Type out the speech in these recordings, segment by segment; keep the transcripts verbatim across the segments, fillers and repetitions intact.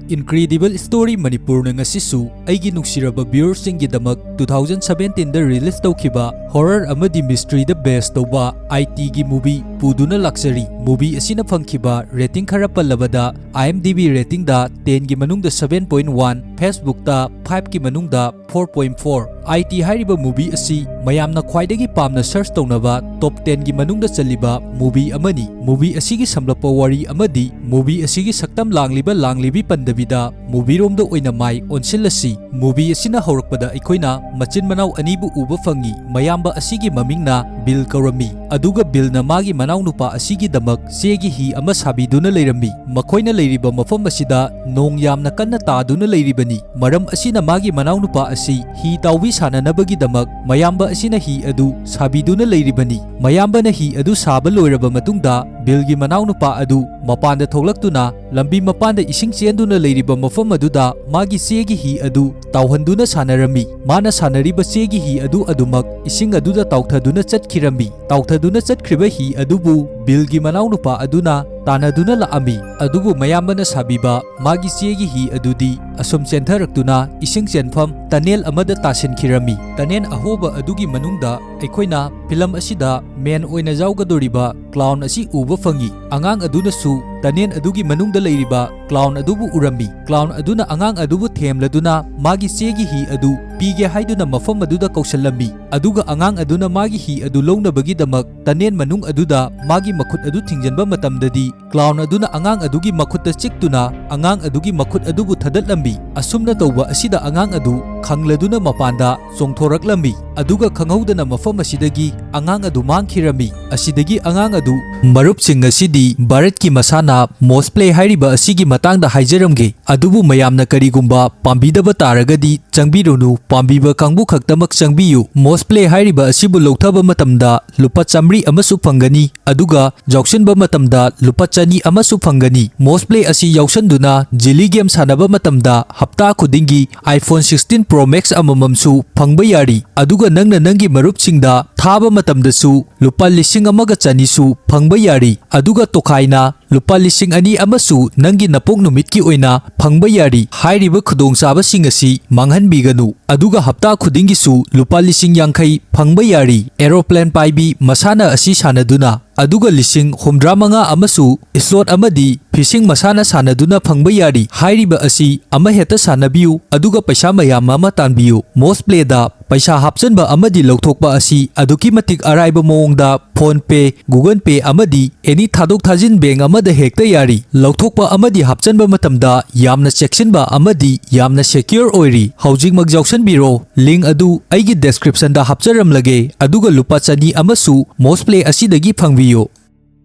Incredible Story ꯃꯅꯤꯄꯨꯔꯅ ꯉꯁꯤꯁꯨ ꯑꯩꯒꯤ ꯅꯨꯡꯁꯤꯔꯕ viewersꯁꯤꯡꯒꯤꯗꯃꯛ two thousand seventeenꯗ release ꯇꯧꯈꯤꯕ horror ꯑꯃꯗꯤ mysteryꯗ base ꯇꯧꯕ ITꯒꯤ movie ꯄꯨꯗꯨꯅ ꯂꯥꯛꯆꯔꯤ꯫ Movie ꯑꯁꯤꯅ ꯐꯪꯈꯤꯕ rating ꯈꯔ ꯄꯜꯂꯕꯗ, IMDb ratingꯗ tenꯒꯤ ꯃꯅꯨꯡꯗ seven point one, Facebookꯇ fiveꯀꯤ ꯃꯅꯨꯡꯗ four point four꯫ IT ꯍꯥꯏꯔꯤꯕ movie ꯑꯁꯤ ꯃꯌꯥꯝꯅ ꯈ꯭ꯋꯥꯏꯗꯒꯤ ꯄꯥꯝꯅ search ꯇꯧꯅꯕ top tenꯒꯤ ꯃꯅꯨꯡꯗ ꯆꯜꯂꯤꯕ movie ꯑꯃꯅꯤ꯫ Movie ꯑꯁꯤꯒꯤ ꯁꯝꯂꯞꯄ ꯋꯥꯔꯤ ꯑꯃꯗꯤ movie ꯑꯁꯤꯒꯤ ꯁꯛꯇꯝ ꯂꯥꯡꯂꯤꯕ ꯂꯥꯡꯂꯤꯕꯤ ꯄꯟꯗꯕꯤꯗ movieꯔꯣꯝꯗ ꯑꯣꯏꯅ ꯃꯥꯏ ꯑꯣꯟꯁꯤꯜꯂꯁꯤ꯫ Movie ꯑꯁꯤꯅ ꯍꯧꯔꯛꯄꯗ ꯑꯩꯈꯣꯏꯅ ꯃꯆꯤꯟ ꯃꯅꯥꯎ ꯑꯅꯤꯕꯨ ꯎꯕ ꯐꯪꯉꯤ꯫ ꯃꯌꯥꯝꯕ ꯑꯁꯤꯒꯤ ꯃꯃꯤꯡꯅ ꯕꯤꯜ ꯀꯧꯔꯝꯃꯤ, ꯑꯗꯨꯒ ꯕꯤꯜꯅ ꯃꯥꯒꯤ ꯃꯅꯥꯎꯅꯨꯄꯥ ꯑꯁꯤꯒꯤꯗꯃꯛ ꯆꯦꯒꯤ ꯍꯤ ꯑꯃ ꯁꯥꯕꯤꯗꯨꯅ ꯂꯩꯔꯝꯃꯤ꯫ ꯃꯈꯣꯏꯅ ꯂꯩꯔꯤꯕ ꯃꯐꯝ ꯑꯁꯤꯗ ꯅꯣꯡ ꯌꯥꯝꯅ ꯀꯟꯅ ꯇꯥꯗꯨꯅ ꯂꯩꯔꯤꯕꯅꯤ꯫ ꯃꯔꯝ ꯑꯁꯤꯅ ꯃꯥꯒꯤ ꯃꯅꯥꯎꯅꯨꯄꯥ ꯑꯁꯤ ꯍꯤ ꯇꯥꯎꯕꯤ ꯁꯥꯟꯅꯅꯕꯒꯤꯗꯃꯛ ꯃꯌꯥꯝꯕ ꯑꯁꯤꯅ ꯍꯤ ꯑꯗꯨ ꯁꯥꯕꯤꯗꯨꯅ ꯂꯩꯔꯤꯕꯅꯤ꯫ ꯃꯌꯥꯝꯕꯅ ꯍꯤ ꯑꯗꯨ ꯁꯥꯕ ꯂꯣꯏꯔꯕ ꯃꯇꯨꯡꯗ, ꯕꯤꯜꯒꯤ ꯃꯅꯥꯎꯅꯨꯄꯥ ꯑꯗꯨ ꯃꯄꯥꯟꯗ ꯊꯣꯛꯂꯛꯇꯨꯅ ꯂꯝꯕꯤ ꯃꯄꯥꯟꯗ ꯏꯁꯤꯡ ꯆꯦꯟꯗꯨꯅ ꯂꯩꯔꯤꯕ ꯃꯐꯝ ꯑꯗꯨꯗ ꯃꯥꯒꯤ ꯆꯦꯒꯤ ꯍꯤ ꯑꯗꯨ ꯇꯥꯎꯍꯟꯗꯨꯅ ꯁꯥꯟꯅꯔꯝꯃꯤ꯫ ꯃꯥꯅ ꯁꯥꯟꯅꯔꯤꯕ ꯆꯦꯒꯤ ꯍꯤ ꯑꯗꯨ ꯑꯗꯨꯃꯛ ꯏꯁꯤꯡ ꯑꯗꯨꯗ ꯇꯥꯎꯊꯗꯨꯅ ꯆꯠꯈꯤꯔꯝꯃꯤ꯫ ꯇꯥꯎꯊꯗꯨꯅ ꯆꯠꯈ꯭ꯔꯤꯕ ꯍꯤ ꯑꯗꯨꯕꯨ ꯕꯤꯜꯒꯤ ꯃꯅꯥꯎꯅꯨꯄꯥ ꯑꯗꯨꯅ ꯇꯥꯟꯅꯗꯨꯅ ꯂꯥꯛꯑꯝꯃꯤ꯫ ꯑꯗꯨꯕꯨ ꯃꯌꯥꯝꯕꯅ ꯁꯥꯕꯤꯕ ꯃꯥꯒꯤ ꯆꯦꯒꯤ ꯍꯤ ꯑꯗꯨꯗꯤ ꯑꯁꯨꯝ ꯆꯦꯟꯊꯔꯛꯇꯨꯅ ꯏꯁꯤꯡ ꯆꯦꯟꯐꯝ tunnel ꯑꯃꯗ ꯇꯥꯁꯤꯟꯈꯤꯔꯝꯃꯤ꯫ Tunnel ꯑꯍꯣꯕ ꯑꯗꯨꯒꯤ ꯃꯅꯨꯡꯗ ꯑꯩꯈꯣꯏꯅ film ꯑꯁꯤꯗ main ꯑꯣꯏꯅ ꯌꯥꯎꯒꯗꯧꯔꯤꯕ clown ꯑꯁꯤ ꯎꯕ ꯐꯪꯉꯤ꯫ ꯑꯉꯥꯡ ꯑꯗꯨꯅꯁꯨ tunnel ꯑꯗꯨꯒꯤ ꯃꯅꯨꯡꯗ ꯂꯩꯔꯤꯕ clown ꯑꯗꯨꯕꯨ ꯎꯔꯝꯃꯤ꯫ Clown ꯑꯗꯨꯅ ꯑꯉꯥꯡ ꯑꯗꯨꯕꯨ ꯊꯦꯝꯂꯗꯨꯅ ꯃꯥꯒꯤ ꯆꯦꯒꯤ ꯍꯤ ꯑꯗꯨ ꯄꯤꯒꯦ ꯍꯥꯏꯗꯨꯅ ꯃꯐꯝ ꯑꯗꯨꯗ ꯀꯧꯁꯜꯂꯝꯃꯤ꯫ ꯑꯗꯨꯒ ꯑꯉꯥꯡ ꯑꯗꯨꯅ ꯃꯥꯒꯤ ꯍꯤ ꯑꯗꯨ ꯂꯧꯅꯕꯒꯤꯗꯃꯛ tunnel ꯃꯅꯨꯡ ꯑꯗꯨꯗ ꯃꯥꯒꯤ ꯃꯈꯨꯠ ꯑꯗꯨ ꯊꯤꯡꯖꯤꯟꯕ ꯃꯇꯝꯗꯗꯤ, clown ꯑꯗꯨꯅ ꯑꯉꯥꯡ ꯑꯗꯨꯒꯤ ꯃꯈꯨꯠꯇ ꯆꯤꯛꯇꯨꯅ ꯑꯉꯥꯡ ꯑꯗꯨꯒꯤ ꯃꯈꯨꯠ ꯑꯗꯨꯕꯨ ꯊꯗꯠꯂꯝꯃꯤ꯫ ꯑꯁꯨꯝꯅ ꯇꯧꯕ ꯑꯁꯤꯗ ꯑꯉꯥꯡ ꯑꯗꯨ ꯈꯪꯂꯗꯨꯅ ꯃꯄꯥꯟꯗ ꯆꯣꯡꯊꯣꯔꯛꯂꯝꯃꯤ꯫ ꯑꯗꯨꯒ ꯈꯪꯍꯧꯗꯅ ꯃꯐꯝ ꯑꯁꯤꯗꯒꯤ ꯑꯉꯥꯡ ꯑꯗꯨ ꯃꯥꯡꯈꯤꯔꯝꯃꯤ꯫ ꯑꯁꯤꯗꯒꯤ ꯑꯉꯥꯡ ꯑꯗꯨ ꯃꯔꯨꯞꯁꯤꯡ, ꯉꯁꯤꯗꯤ ꯚꯥꯔꯠꯀꯤ ꯃꯁꯥꯟꯅ ꯃꯣꯁꯄ꯭ꯂꯦ ꯍꯥꯏꯔꯤꯕ ꯑꯁꯤꯒꯤ ꯃꯇꯥꯡꯗ ꯍꯥꯏꯖꯔꯝꯒꯦ꯫ ꯑꯗꯨꯕꯨ ꯃꯌꯥꯝꯅ ꯀꯔꯤꯒꯨꯝꯕ ꯄꯥꯝꯕꯤꯗꯕ ꯇꯥꯔꯒꯗꯤ ꯆꯪꯕꯤꯔꯨꯅꯨ, ꯄꯥꯝꯕꯤꯕ ꯀꯥꯡꯕꯨ ꯈꯛꯇꯃꯛ ꯆꯪꯕꯤꯌꯨ꯫ ꯃꯣꯁꯄ꯭ꯂꯦ ꯍꯥꯏꯔꯤꯕ ꯑꯁꯤꯕꯨ ꯂꯧꯊꯕ ꯃꯇꯝꯗ ꯂꯨꯄꯥ ꯆꯥꯃꯔꯤ ꯑꯃꯁꯨ ꯐꯪꯒꯅꯤ, ꯑꯗꯨꯒ ꯌꯥꯎꯁꯤꯟꯕ ꯃꯇꯝꯗ ꯂꯨꯄꯥ ꯆꯅꯤ ꯑꯃꯁꯨ ꯐꯪꯒꯅꯤ꯫ ꯃꯣꯁꯄ꯭ꯂꯦ ꯑꯁꯤ ꯌꯥꯎꯁꯟꯗꯨꯅ ꯖꯤꯂꯤ ꯒꯦꯝ ꯁꯥꯟꯅꯕ ꯃꯇꯝꯗ ꯍꯞꯇꯥ ꯈꯨꯗꯤꯡꯒꯤ iPhone sixteen Pro Max ꯑꯃꯃꯝꯁꯨ ꯐꯪꯕ ꯌꯥꯔꯤ꯫ ꯑꯗꯨꯒ ꯅꯪꯅ ꯅꯪꯒꯤ ꯃꯔꯨꯞꯁꯤꯡꯗ ꯊꯥꯕ ꯃꯇꯝꯗꯁꯨ ꯂꯨꯄꯥ ꯂꯤꯁꯤꯡ ꯑꯃꯒ ꯆꯅꯤꯁꯨ ꯐꯪꯕ ꯌꯥꯔꯤ꯫ ꯑꯗꯨꯒ ꯇꯣꯈꯥꯏꯅ ꯂꯨꯄꯥ ꯂꯤꯁꯤꯡ ꯑꯅꯤ ꯑꯃꯁꯨ ꯅꯪꯒꯤ ꯅꯄꯣꯛ ꯅꯨꯃꯤꯠꯀꯤ ꯑꯣꯏꯅ ꯐꯪꯕ ꯌꯥꯔꯤ꯫ ꯍꯥꯏꯔꯤꯕ ꯈꯨꯗꯣꯡꯆꯥꯕꯁꯤꯡ ꯑꯁꯤ ꯃꯥꯡꯍꯟꯕꯤꯒꯅꯨ, ꯑꯗꯨꯒ ꯍꯞꯇꯥ ꯈꯨꯗꯤꯡꯒꯤꯁꯨ ꯂꯨꯄꯥ ꯂꯤꯁꯤꯡ ꯌꯥꯡꯈꯩ ꯐꯪꯕ ꯌꯥꯔꯤ꯫ ꯑꯦꯔꯣꯄ꯭ꯂꯦꯟ ꯄꯥꯏꯕꯤ ꯃꯁꯥꯟꯅ ꯑꯁꯤ ꯁꯥꯟꯅꯗꯨꯅ, ꯑꯗꯨꯒ ꯂꯤꯁꯤꯡ ꯍꯨꯝꯗ꯭ꯔꯥ ꯃꯉꯥ ꯑꯃꯁꯨ ꯁ꯭ꯂꯣꯠ ꯑꯃꯗꯤ ꯐꯤꯁꯤꯡ ꯃꯁꯥꯟꯅ ꯁꯥꯟꯅꯗꯨꯅ ꯐꯪꯕ ꯌꯥꯔꯤ꯫ ꯍꯥꯏꯔꯤꯕ ꯑꯁꯤ ꯑꯃꯍꯦꯛꯇ ꯁꯥꯟꯅꯕꯤꯌꯨ, ꯑꯗꯨꯒ ꯄꯩꯁꯥ ꯃꯌꯥꯝ ꯑꯃ ꯇꯥꯟꯕꯤꯌꯨ꯫ ꯃꯣꯁ ꯄ꯭ꯂꯦꯗ ꯄꯩꯁꯥ ꯍꯥꯞꯆꯟꯕ ꯑꯃꯗꯤ ꯂꯧꯊꯣꯛꯄ ꯑꯁꯤ ꯑꯗꯨꯛꯀꯤ ꯃꯇꯤꯛ ꯑꯔꯥꯏꯕ ꯃꯑꯣꯡꯗ PhonePe, Google Pay ꯑꯃꯗꯤ ꯑꯦꯅꯤ ꯊꯥꯗꯣꯛ ꯊꯥꯖꯤꯟ ꯕꯦꯡ ꯑꯃꯗ ꯍꯦꯛꯇ ꯌꯥꯔꯤ꯫ ꯂꯧꯊꯣꯛꯄ ꯑꯃꯗꯤ ꯍꯥꯞꯆꯟꯕ ꯃꯇꯝꯗ ꯌꯥꯝꯅ ꯆꯦꯛꯁꯤꯟꯕ ꯑꯃꯗꯤ ꯌꯥꯝꯅ ꯁꯦꯀ꯭ꯌꯣꯔ ꯑꯣꯏꯔꯤ꯫ ꯍꯧꯖꯤꯛꯃꯛ ꯌꯥꯎꯁꯟꯕꯤꯔꯣ꯫ ꯂꯤꯡ ꯑꯗꯨ ꯑꯩꯒꯤ ꯗꯦꯁꯀ꯭ꯔꯤꯞꯁꯟꯗ ꯍꯥꯞꯆꯔꯝꯂꯒꯦ, ꯑꯗꯨꯒ ꯂꯨꯄꯥ ꯆꯅꯤ ꯑꯃꯁꯨ ꯃꯣꯁ ꯄ꯭ꯂꯦ ꯑꯁꯤꯗꯒꯤ ꯐꯪꯕꯤꯌꯨ꯫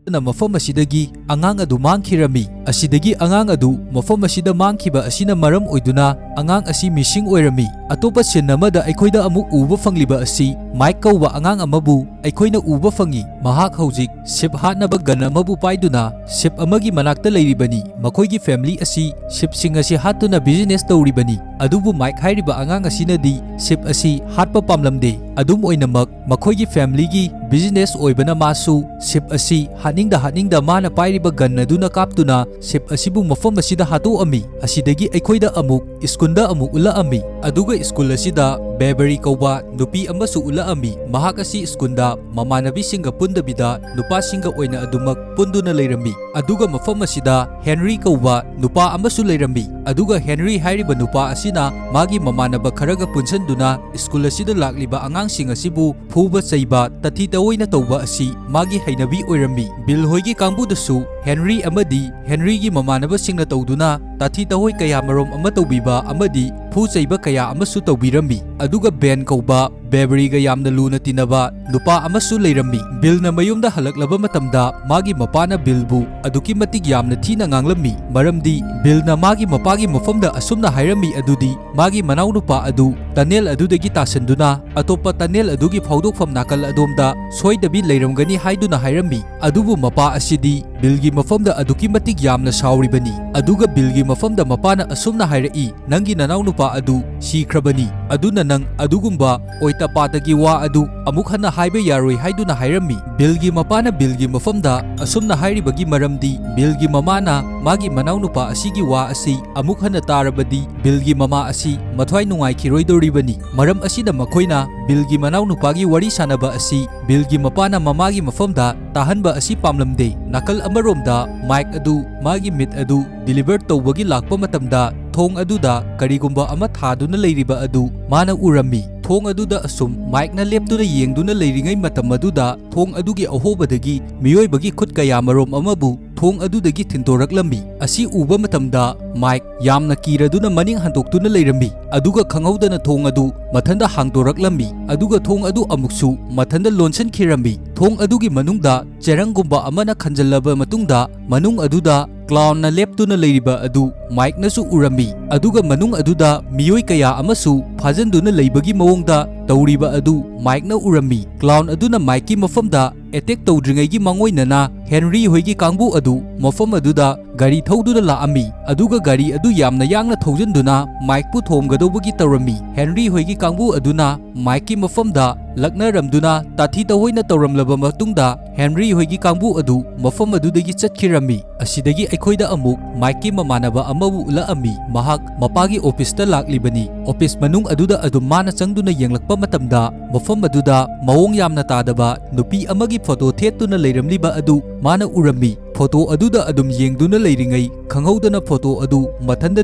ꯃꯐꯝ ꯑꯁꯤꯗꯒꯤ ꯑꯉꯥꯡ ꯑꯗꯨ ꯃꯥꯡꯈꯤꯔꯝꯃꯤ꯫ ꯑꯁꯤꯗꯒꯤ ꯑꯉꯥꯡ ꯑꯗꯨ ꯃꯐꯝ ꯑꯁꯤꯗ ꯃꯥꯡꯈꯤꯕ ꯑꯁꯤꯅ ꯃꯔꯝ ꯑꯣꯏꯗꯨꯅ ꯑꯉꯥꯡ ꯑꯁꯤ ꯃꯤꯁꯤꯡ ꯑꯣꯏꯔꯝꯃꯤ꯫ ꯑꯇꯣꯞꯄ ꯁꯤꯟ ꯑꯃꯗ ꯑꯩꯈꯣꯏꯗ ꯑꯃꯨꯛ ꯎꯕ ꯐꯪꯂꯤꯕ ꯑꯁꯤ ꯃꯥꯏꯛ ꯀꯧꯕ ꯑꯉꯥꯡ ꯑꯃꯕꯨ ꯑꯩꯈꯣꯏꯅ ꯎꯕ ꯐꯪꯏ꯫ ꯃꯍꯥꯛ ꯍꯧꯖꯤꯛ ꯁꯤꯞ ꯍꯥꯠꯅꯕ ꯒꯟ ꯑꯃꯕꯨ ꯄꯥꯏꯗꯨꯅ ꯁꯤꯞ ꯑꯃꯒꯤ ꯃꯅꯥꯛꯇ ꯂꯩꯔꯤꯕꯅꯤ꯫ ꯃꯈꯣꯏꯒꯤ ꯐꯦꯃꯤꯂꯤ ꯑꯁꯤ ꯁꯤꯞꯁꯤꯡ ꯑꯁꯤ ꯍꯥꯠꯇꯨꯅ ꯕꯤꯖꯤꯅꯦꯁ ꯇꯧꯔꯤꯕꯅꯤ꯫ ꯑꯗꯨꯕꯨ ꯃꯥꯏꯛ ꯍꯥꯏꯔꯤꯕ ꯑꯉꯥꯡ ꯑꯁꯤꯅꯗꯤ ꯁꯤꯞ ꯑꯁꯤ ꯍꯥꯠꯄ ꯄꯥꯝꯂꯝꯗꯦ꯫ ꯑꯗꯨꯝ ꯑꯣꯏꯅꯃꯛ, ꯃꯈꯣꯏꯒꯤ ꯐꯦꯃꯤꯂꯤꯒꯤ ꯕꯤꯖꯤꯅꯦꯁ ꯑꯣꯏꯕꯅ ꯃꯥꯁꯨ ꯁꯤꯞ ꯑꯁꯤ ꯍꯥꯠꯅꯤꯡꯗ ꯍꯥꯠꯅꯤꯡꯗ ꯃꯥꯅ ꯄꯥꯏꯔꯤꯕ ꯒꯟ ꯑꯗꯨꯅ ꯀꯥꯞꯇꯨꯅ ꯁꯤꯞ ꯑꯁꯤꯕꯨ ꯃꯐꯝ ꯑꯁꯤꯗ ꯍꯥꯠꯇꯣꯛꯑꯝꯃꯤ꯫ ꯑꯁꯤꯗꯒꯤ ꯑꯩꯈꯣꯏꯗ ꯑꯃꯨꯛ ꯁ꯭ꯀꯨꯜꯗ ꯑꯃꯨꯛ ꯎꯠꯂꯛꯑꯝꯃꯤ꯫ ꯑꯗꯨꯒ ꯁ꯭ꯀꯨꯜ ꯑꯁꯤꯗ ꯕꯦꯕꯔꯤ ꯀꯧꯕ ꯅꯨꯄꯤ ꯑꯃꯁꯨ ꯎꯠꯂꯛꯑꯝꯃꯤ꯫ ꯃꯍꯥꯛ ꯑꯁꯤ ꯁ꯭ꯀꯨꯜꯗ ꯃꯃꯥꯟꯅꯕꯤꯁꯤꯡꯒ ꯄꯨꯟꯗꯕꯤꯗ ꯅꯨꯄꯥꯁꯤꯡꯒ ꯑꯣꯏꯅ ꯑꯗꯨꯃꯛ ꯄꯨꯟꯗꯨꯅ ꯂꯩꯔꯝꯃꯤ꯫ ꯑꯗꯨꯒ ꯃꯐꯝ ꯑꯁꯤꯗ ꯍꯦꯟꯔꯤ ꯀꯧꯕ ꯅꯨꯄꯥ ꯑꯃꯁꯨ ꯂꯩꯔꯝꯃꯤ꯫ ꯑꯗꯨꯒ ꯍꯦꯟꯔꯤ ꯍꯥꯏꯔꯤꯕ ꯅꯨꯄꯥ ꯑꯁꯤꯅ ꯃꯥꯒꯤ ꯃꯃꯥꯟꯅꯕ ꯈꯔꯒ ꯄꯨꯟꯁꯤꯟꯗꯨꯅ ꯁ꯭ꯀꯨꯜ ꯑꯁꯤꯗ ꯂꯥꯛꯂꯤꯕ ꯑꯉꯥꯡꯁꯤꯡ ꯑꯁꯤꯕꯨ ꯐꯨꯕ ꯆꯩꯕ, ꯇꯊꯤ ꯇꯑꯣꯏꯅ ꯇꯧꯕ ꯑꯁꯤ ꯃꯥꯒꯤ ꯍꯩꯅꯕꯤ ꯑꯣꯏꯔꯝꯃꯤ꯫ ꯕꯤꯜ ꯍꯣꯏꯒꯤ ꯀꯥꯡꯕꯨꯗꯁꯨ ꯍꯦꯟꯔꯤ ꯑꯃꯗꯤ ꯍꯦꯟꯔꯤꯒꯤ ꯃꯃꯥꯟꯅꯕꯁꯤꯡꯅ ꯇꯧꯗꯨꯅ ꯇꯥꯊꯤ ꯇꯑꯣꯏ ꯀꯌꯥ ꯃꯔꯨꯝ ꯑꯃ ꯇꯧꯕꯤꯕ ꯑꯃꯗꯤ ꯐꯨ ꯆꯩꯕ ꯀꯌꯥ ꯑꯃꯁꯨ ꯇꯧꯕꯤꯔꯝꯃꯤ꯫ ꯑꯗꯨꯒ ꯕꯦꯟ ꯀꯧꯕ ꯕꯦꯕꯔꯤꯒ ꯌꯥꯝꯅ ꯂꯨꯅ ꯇꯤꯟꯅꯕ ꯅꯨꯄꯥ ꯑꯃꯁꯨ ꯂꯩꯔꯝꯃꯤ꯫ ꯕꯤꯜꯅ ꯃꯌꯨꯝꯗ ꯍꯜꯂꯛꯂꯕ ꯃꯇꯝꯗ ꯃꯥꯒꯤ ꯃꯄꯥꯅ ꯕꯤꯜꯕꯨ ꯑꯗꯨꯛꯀꯤ ꯃꯇꯤꯛ ꯌꯥꯝꯅ ꯊꯤꯅ ꯉꯥꯡꯂꯝꯃꯤ, ꯃꯔꯝꯗꯤ ꯕꯤꯜꯅ ꯃꯥꯒꯤ ꯃꯄꯥꯒꯤ ꯃꯐꯝꯗ ꯑꯁꯨꯝꯅ ꯍꯥꯏꯔꯝꯃꯤ ꯑꯗꯨꯗꯤ ꯃꯥꯒꯤ ꯃꯅꯥꯎꯅꯨꯄꯥ ꯑꯗꯨ ꯇꯅꯦꯜ ꯑꯗꯨꯗꯒꯤ ꯇꯥꯁꯤꯟꯗꯨꯅ ꯑꯇꯣꯞꯄ ꯇꯅꯦꯜ ꯑꯗꯨꯒꯤ ꯐꯥꯎꯗꯣꯛꯐꯝ ꯅꯥꯀꯜ ꯑꯗꯣꯝꯗ ꯁꯣꯏꯗꯕꯤ ꯂꯩꯔꯝꯒꯅꯤ ꯍꯥꯏꯗꯨꯅ ꯍꯥꯏꯔꯝꯃꯤ꯫ ꯑꯗꯨꯕꯨ ꯃꯄꯥ ꯑꯁꯤꯗꯤ ꯕꯤꯜꯒꯤ ꯃꯐꯝꯗ ꯑꯗꯨꯛꯀꯤ ꯃꯇꯤꯛ ꯌꯥꯝꯅ ꯁꯥꯎꯔꯤꯕꯅꯤ꯫ ꯑꯗꯨꯒ ꯕꯤꯜꯒꯤ ꯃꯐꯝꯗ ꯃꯄꯥꯅ ꯑꯁꯨꯝꯅ ꯍꯥꯏꯔꯛꯏ, "ꯅꯪꯒꯤ ꯅꯅꯥꯎꯅꯨꯄꯥ ꯑꯗꯨ ꯁꯤꯈ꯭ꯔꯕꯅꯤ, ꯑꯗꯨꯅ ꯅꯪ ꯑꯗꯨꯒꯨꯝꯕ ꯑꯣꯏꯇꯄꯥꯇꯒꯤ ꯋꯥ ꯑꯗꯨ ꯑꯃꯨꯛ ꯍꯟꯅ ꯍꯥꯏꯕ ꯌꯥꯔꯣꯏ" ꯍꯥꯏꯗꯨꯅ ꯍꯥꯏꯔꯝꯃꯤ꯫ ꯕꯤꯜꯒꯤ ꯃꯄꯥꯅ ꯕꯤꯜꯒꯤ ꯃꯐꯝꯗ ꯑꯁꯨꯝꯅ ꯍꯥꯏꯔꯤꯕꯒꯤ ꯃꯔꯝꯗꯤ, ꯕꯤꯜꯒꯤ ꯃꯃꯥꯅ ꯃꯥꯒꯤ ꯃꯅꯥꯎꯅꯨꯄꯥ ꯑꯁꯤꯒꯤ ꯋꯥ ꯑꯁꯤ ꯑꯃꯨꯛ ꯍꯟꯅ ꯇꯥꯔꯕꯗꯤ, ꯕꯤꯜꯒꯤ ꯃꯃꯥ ꯑꯁꯤ ꯃꯊ꯭ꯋꯥꯏ ꯅꯨꯡꯉꯥꯏꯈꯤꯔꯣꯏꯗꯧꯔꯤꯕꯅꯤ꯫ ꯃꯔꯝ ꯑꯁꯤꯅ ꯃꯈꯣꯏꯅ ꯕꯤꯜꯒꯤ ꯃꯅꯥꯎꯅꯨꯄꯥꯒꯤ ꯋꯥꯔꯤ ꯁꯥꯟꯅꯕ ꯑꯁꯤ ꯕꯤꯜꯒꯤ ꯃꯄꯥꯅ ꯃꯃꯥꯒꯤ ꯃꯐꯝꯗ ꯇꯥꯍꯟꯕ ꯑꯁꯤ ꯄꯥꯝꯂꯝꯗꯦ꯫ ꯅꯥꯀꯜ ꯑꯃꯔꯣꯝꯗ ꯃꯥꯏꯛ ꯑꯗꯨ ꯃꯥꯒꯤ ꯃꯤꯠ ꯑꯗꯨ ꯗꯤꯂꯤꯚꯔ ꯇꯧꯕꯒꯤ ꯂꯥꯛꯄ ꯃꯇꯝꯗ, ꯊꯣꯡ ꯑꯗꯨꯗ ꯀꯔꯤꯒꯨꯝꯕ ꯑꯃ ꯊꯥꯗꯨꯅ ꯂꯩꯔꯤꯕ ꯑꯗꯨ ꯃꯥꯅ ꯎꯔꯝꯃꯤ꯫ ꯊꯣꯡ ꯑꯗꯨꯗ ꯑꯁꯨꯝ ꯃꯥꯏꯛꯅ ꯂꯦꯞꯇꯨꯅ ꯌꯦꯡꯗꯨꯅ ꯂꯩꯔꯤꯉꯩ ꯃꯇꯝ ꯑꯗꯨꯗ, ꯊꯣꯡ ꯑꯗꯨꯒꯤ ꯑꯍꯣꯕꯗꯒꯤ ꯃꯤꯑꯣꯏꯕꯒꯤ ꯈꯨꯠ ꯀꯌꯥ ꯃꯔꯣꯝ ꯑꯃꯕꯨ ꯊꯣꯡ ꯑꯗꯨꯗꯒꯤ ꯊꯤꯟꯗꯣꯔꯛꯂꯝꯃꯤ꯫ ꯑꯁꯤ ꯎꯕ ꯃꯇꯝꯗ ꯃꯥꯏꯛ ꯌꯥꯝꯅ ꯀꯤꯔꯗꯨꯅ ꯃꯅꯤꯡ ꯍꯟꯗꯣꯛꯇꯨꯅ ꯂꯩꯔꯝꯃꯤ, ꯑꯗꯨꯒ ꯈꯪꯍꯧꯗꯅ ꯊꯣꯡ ꯑꯗꯨ ꯃꯊꯟꯗ ꯍꯥꯡꯗꯣꯔꯛꯂꯝꯃꯤ, ꯑꯗꯨꯒ ꯊꯣꯡ ꯑꯗꯨ ꯑꯃꯨꯛꯁꯨ ꯃꯊꯟꯗ ꯂꯣꯟꯁꯤꯟꯈꯤꯔꯝꯃꯤ꯫ ꯊꯣꯡ ꯑꯗꯨꯒꯤ ꯃꯅꯨꯡꯗ ꯆꯦꯔꯪꯒꯨꯝꯕ ꯑꯃꯅ ꯈꯟꯖꯜꯂꯕ ꯃꯇꯨꯡꯗ, ꯃꯅꯨꯡ ꯑꯗꯨꯗ ꯀ꯭ꯂꯥꯎꯟꯅ ꯂꯦꯞꯇꯨꯅ ꯂꯩꯔꯤꯕ ꯑꯗꯨ ꯃꯥꯏꯛꯅꯁꯨ ꯎꯔꯝꯃꯤ, ꯑꯗꯨꯒ ꯃꯅꯨꯡ ꯑꯗꯨꯗ ꯃꯤꯑꯣꯏ ꯀꯌꯥ ꯑꯃꯁꯨ ꯐꯥꯖꯤꯟꯗꯨꯅ ꯂꯩꯕꯒꯤ ꯃꯑꯣꯡꯗ ꯇꯧꯔꯤꯕ ꯑꯗꯨ ꯃꯥꯏꯛꯅ ꯎꯔꯝꯃꯤ꯫ ꯀ꯭ꯂꯥꯎꯟ ꯑꯗꯨꯅ ꯃꯥꯏꯛꯀꯤ ꯃꯐꯝꯗ ꯑꯦꯇꯦꯛ ꯇꯧꯗ꯭ꯔꯤꯉꯩꯒꯤ ꯃꯥꯡꯑꯣꯏꯅꯅ ꯍꯦꯟꯔꯤ ꯍꯣꯏꯒꯤ ꯀꯥꯡꯕꯨ ꯑꯗꯨ ꯃꯐꯝ ꯑꯗꯨꯗ ꯒꯥꯔꯤ ꯊꯧꯗꯨꯅ ꯂꯥꯛꯑꯝꯃꯤ, ꯑꯗꯨꯒ ꯒꯥꯔꯤ ꯑꯗꯨ ꯌꯥꯝꯅ ꯌꯥꯡꯅ ꯊꯧꯖꯤꯟꯗꯨꯅ ꯃꯥꯏꯛꯄꯨ ꯊꯣꯝꯒꯗꯧꯕꯒꯤ ꯇꯧꯔꯝꯃꯤ꯫ ꯍꯦꯟꯔꯤ ꯍꯣꯏꯒꯤ ꯀꯥꯡꯕꯨ ꯑꯗꯨꯅ ꯃꯥꯏꯛꯀꯤ ꯃꯐꯝꯗ ꯂꯛꯅꯔꯝꯗꯨꯅ ꯇꯥꯊꯤ ꯇꯧꯍꯣꯏꯅ ꯇꯧꯔꯝꯂꯕ ꯃꯇꯨꯡꯗ, ꯍꯦꯟꯔꯤ ꯍꯣꯏꯒꯤ ꯀꯥꯡꯕꯨ ꯑꯗꯨ ꯃꯐꯝ ꯑꯗꯨꯗꯒꯤ ꯆꯠꯈꯤꯔꯝꯃꯤ꯫ ꯑꯁꯤꯗꯒꯤ ꯑꯩꯈꯣꯏꯗ ꯑꯃꯨꯛ ꯃꯥꯏꯛꯀꯤ ꯃꯃꯥꯟꯅꯕ ꯑꯃꯕꯨ ꯎꯠꯂꯛꯑꯝꯃꯤ꯫ ꯃꯍꯥꯛ ꯃꯄꯥꯒꯤ ꯑꯣꯐꯤꯁꯇ ꯂꯥꯛꯂꯤꯕꯅꯤ꯫ ꯑꯣꯐꯤꯁ ꯃꯅꯨꯡ ꯑꯗꯨꯗ ꯑꯗꯨꯝ ꯃꯥꯅ ꯆꯪꯗꯨꯅ ꯌꯦꯡꯂꯛꯄ ꯃꯇꯝꯗ, ꯃꯐꯝ ꯑꯗꯨꯗ ꯃꯑꯣꯡ ꯌꯥꯝꯅ ꯇꯥꯗꯕ ꯅꯨꯄꯤ ꯑꯃꯒꯤ ꯐꯣꯇꯣ ꯊꯦꯠꯇꯨꯅ ꯂꯩꯔꯝꯂꯤꯕ ꯑꯗꯨ ꯃꯥꯅ ꯎꯔꯝꯃꯤ꯫ ꯐꯣꯇꯣ ꯑꯗꯨꯗ ꯑꯗꯨꯝ ꯌꯦꯡꯗꯨꯅ ꯂꯩꯔꯤꯉꯩ, ꯈꯪꯍꯧꯗꯅ ꯐꯣꯇꯣ ꯑꯗꯨ ꯃꯊꯟꯗ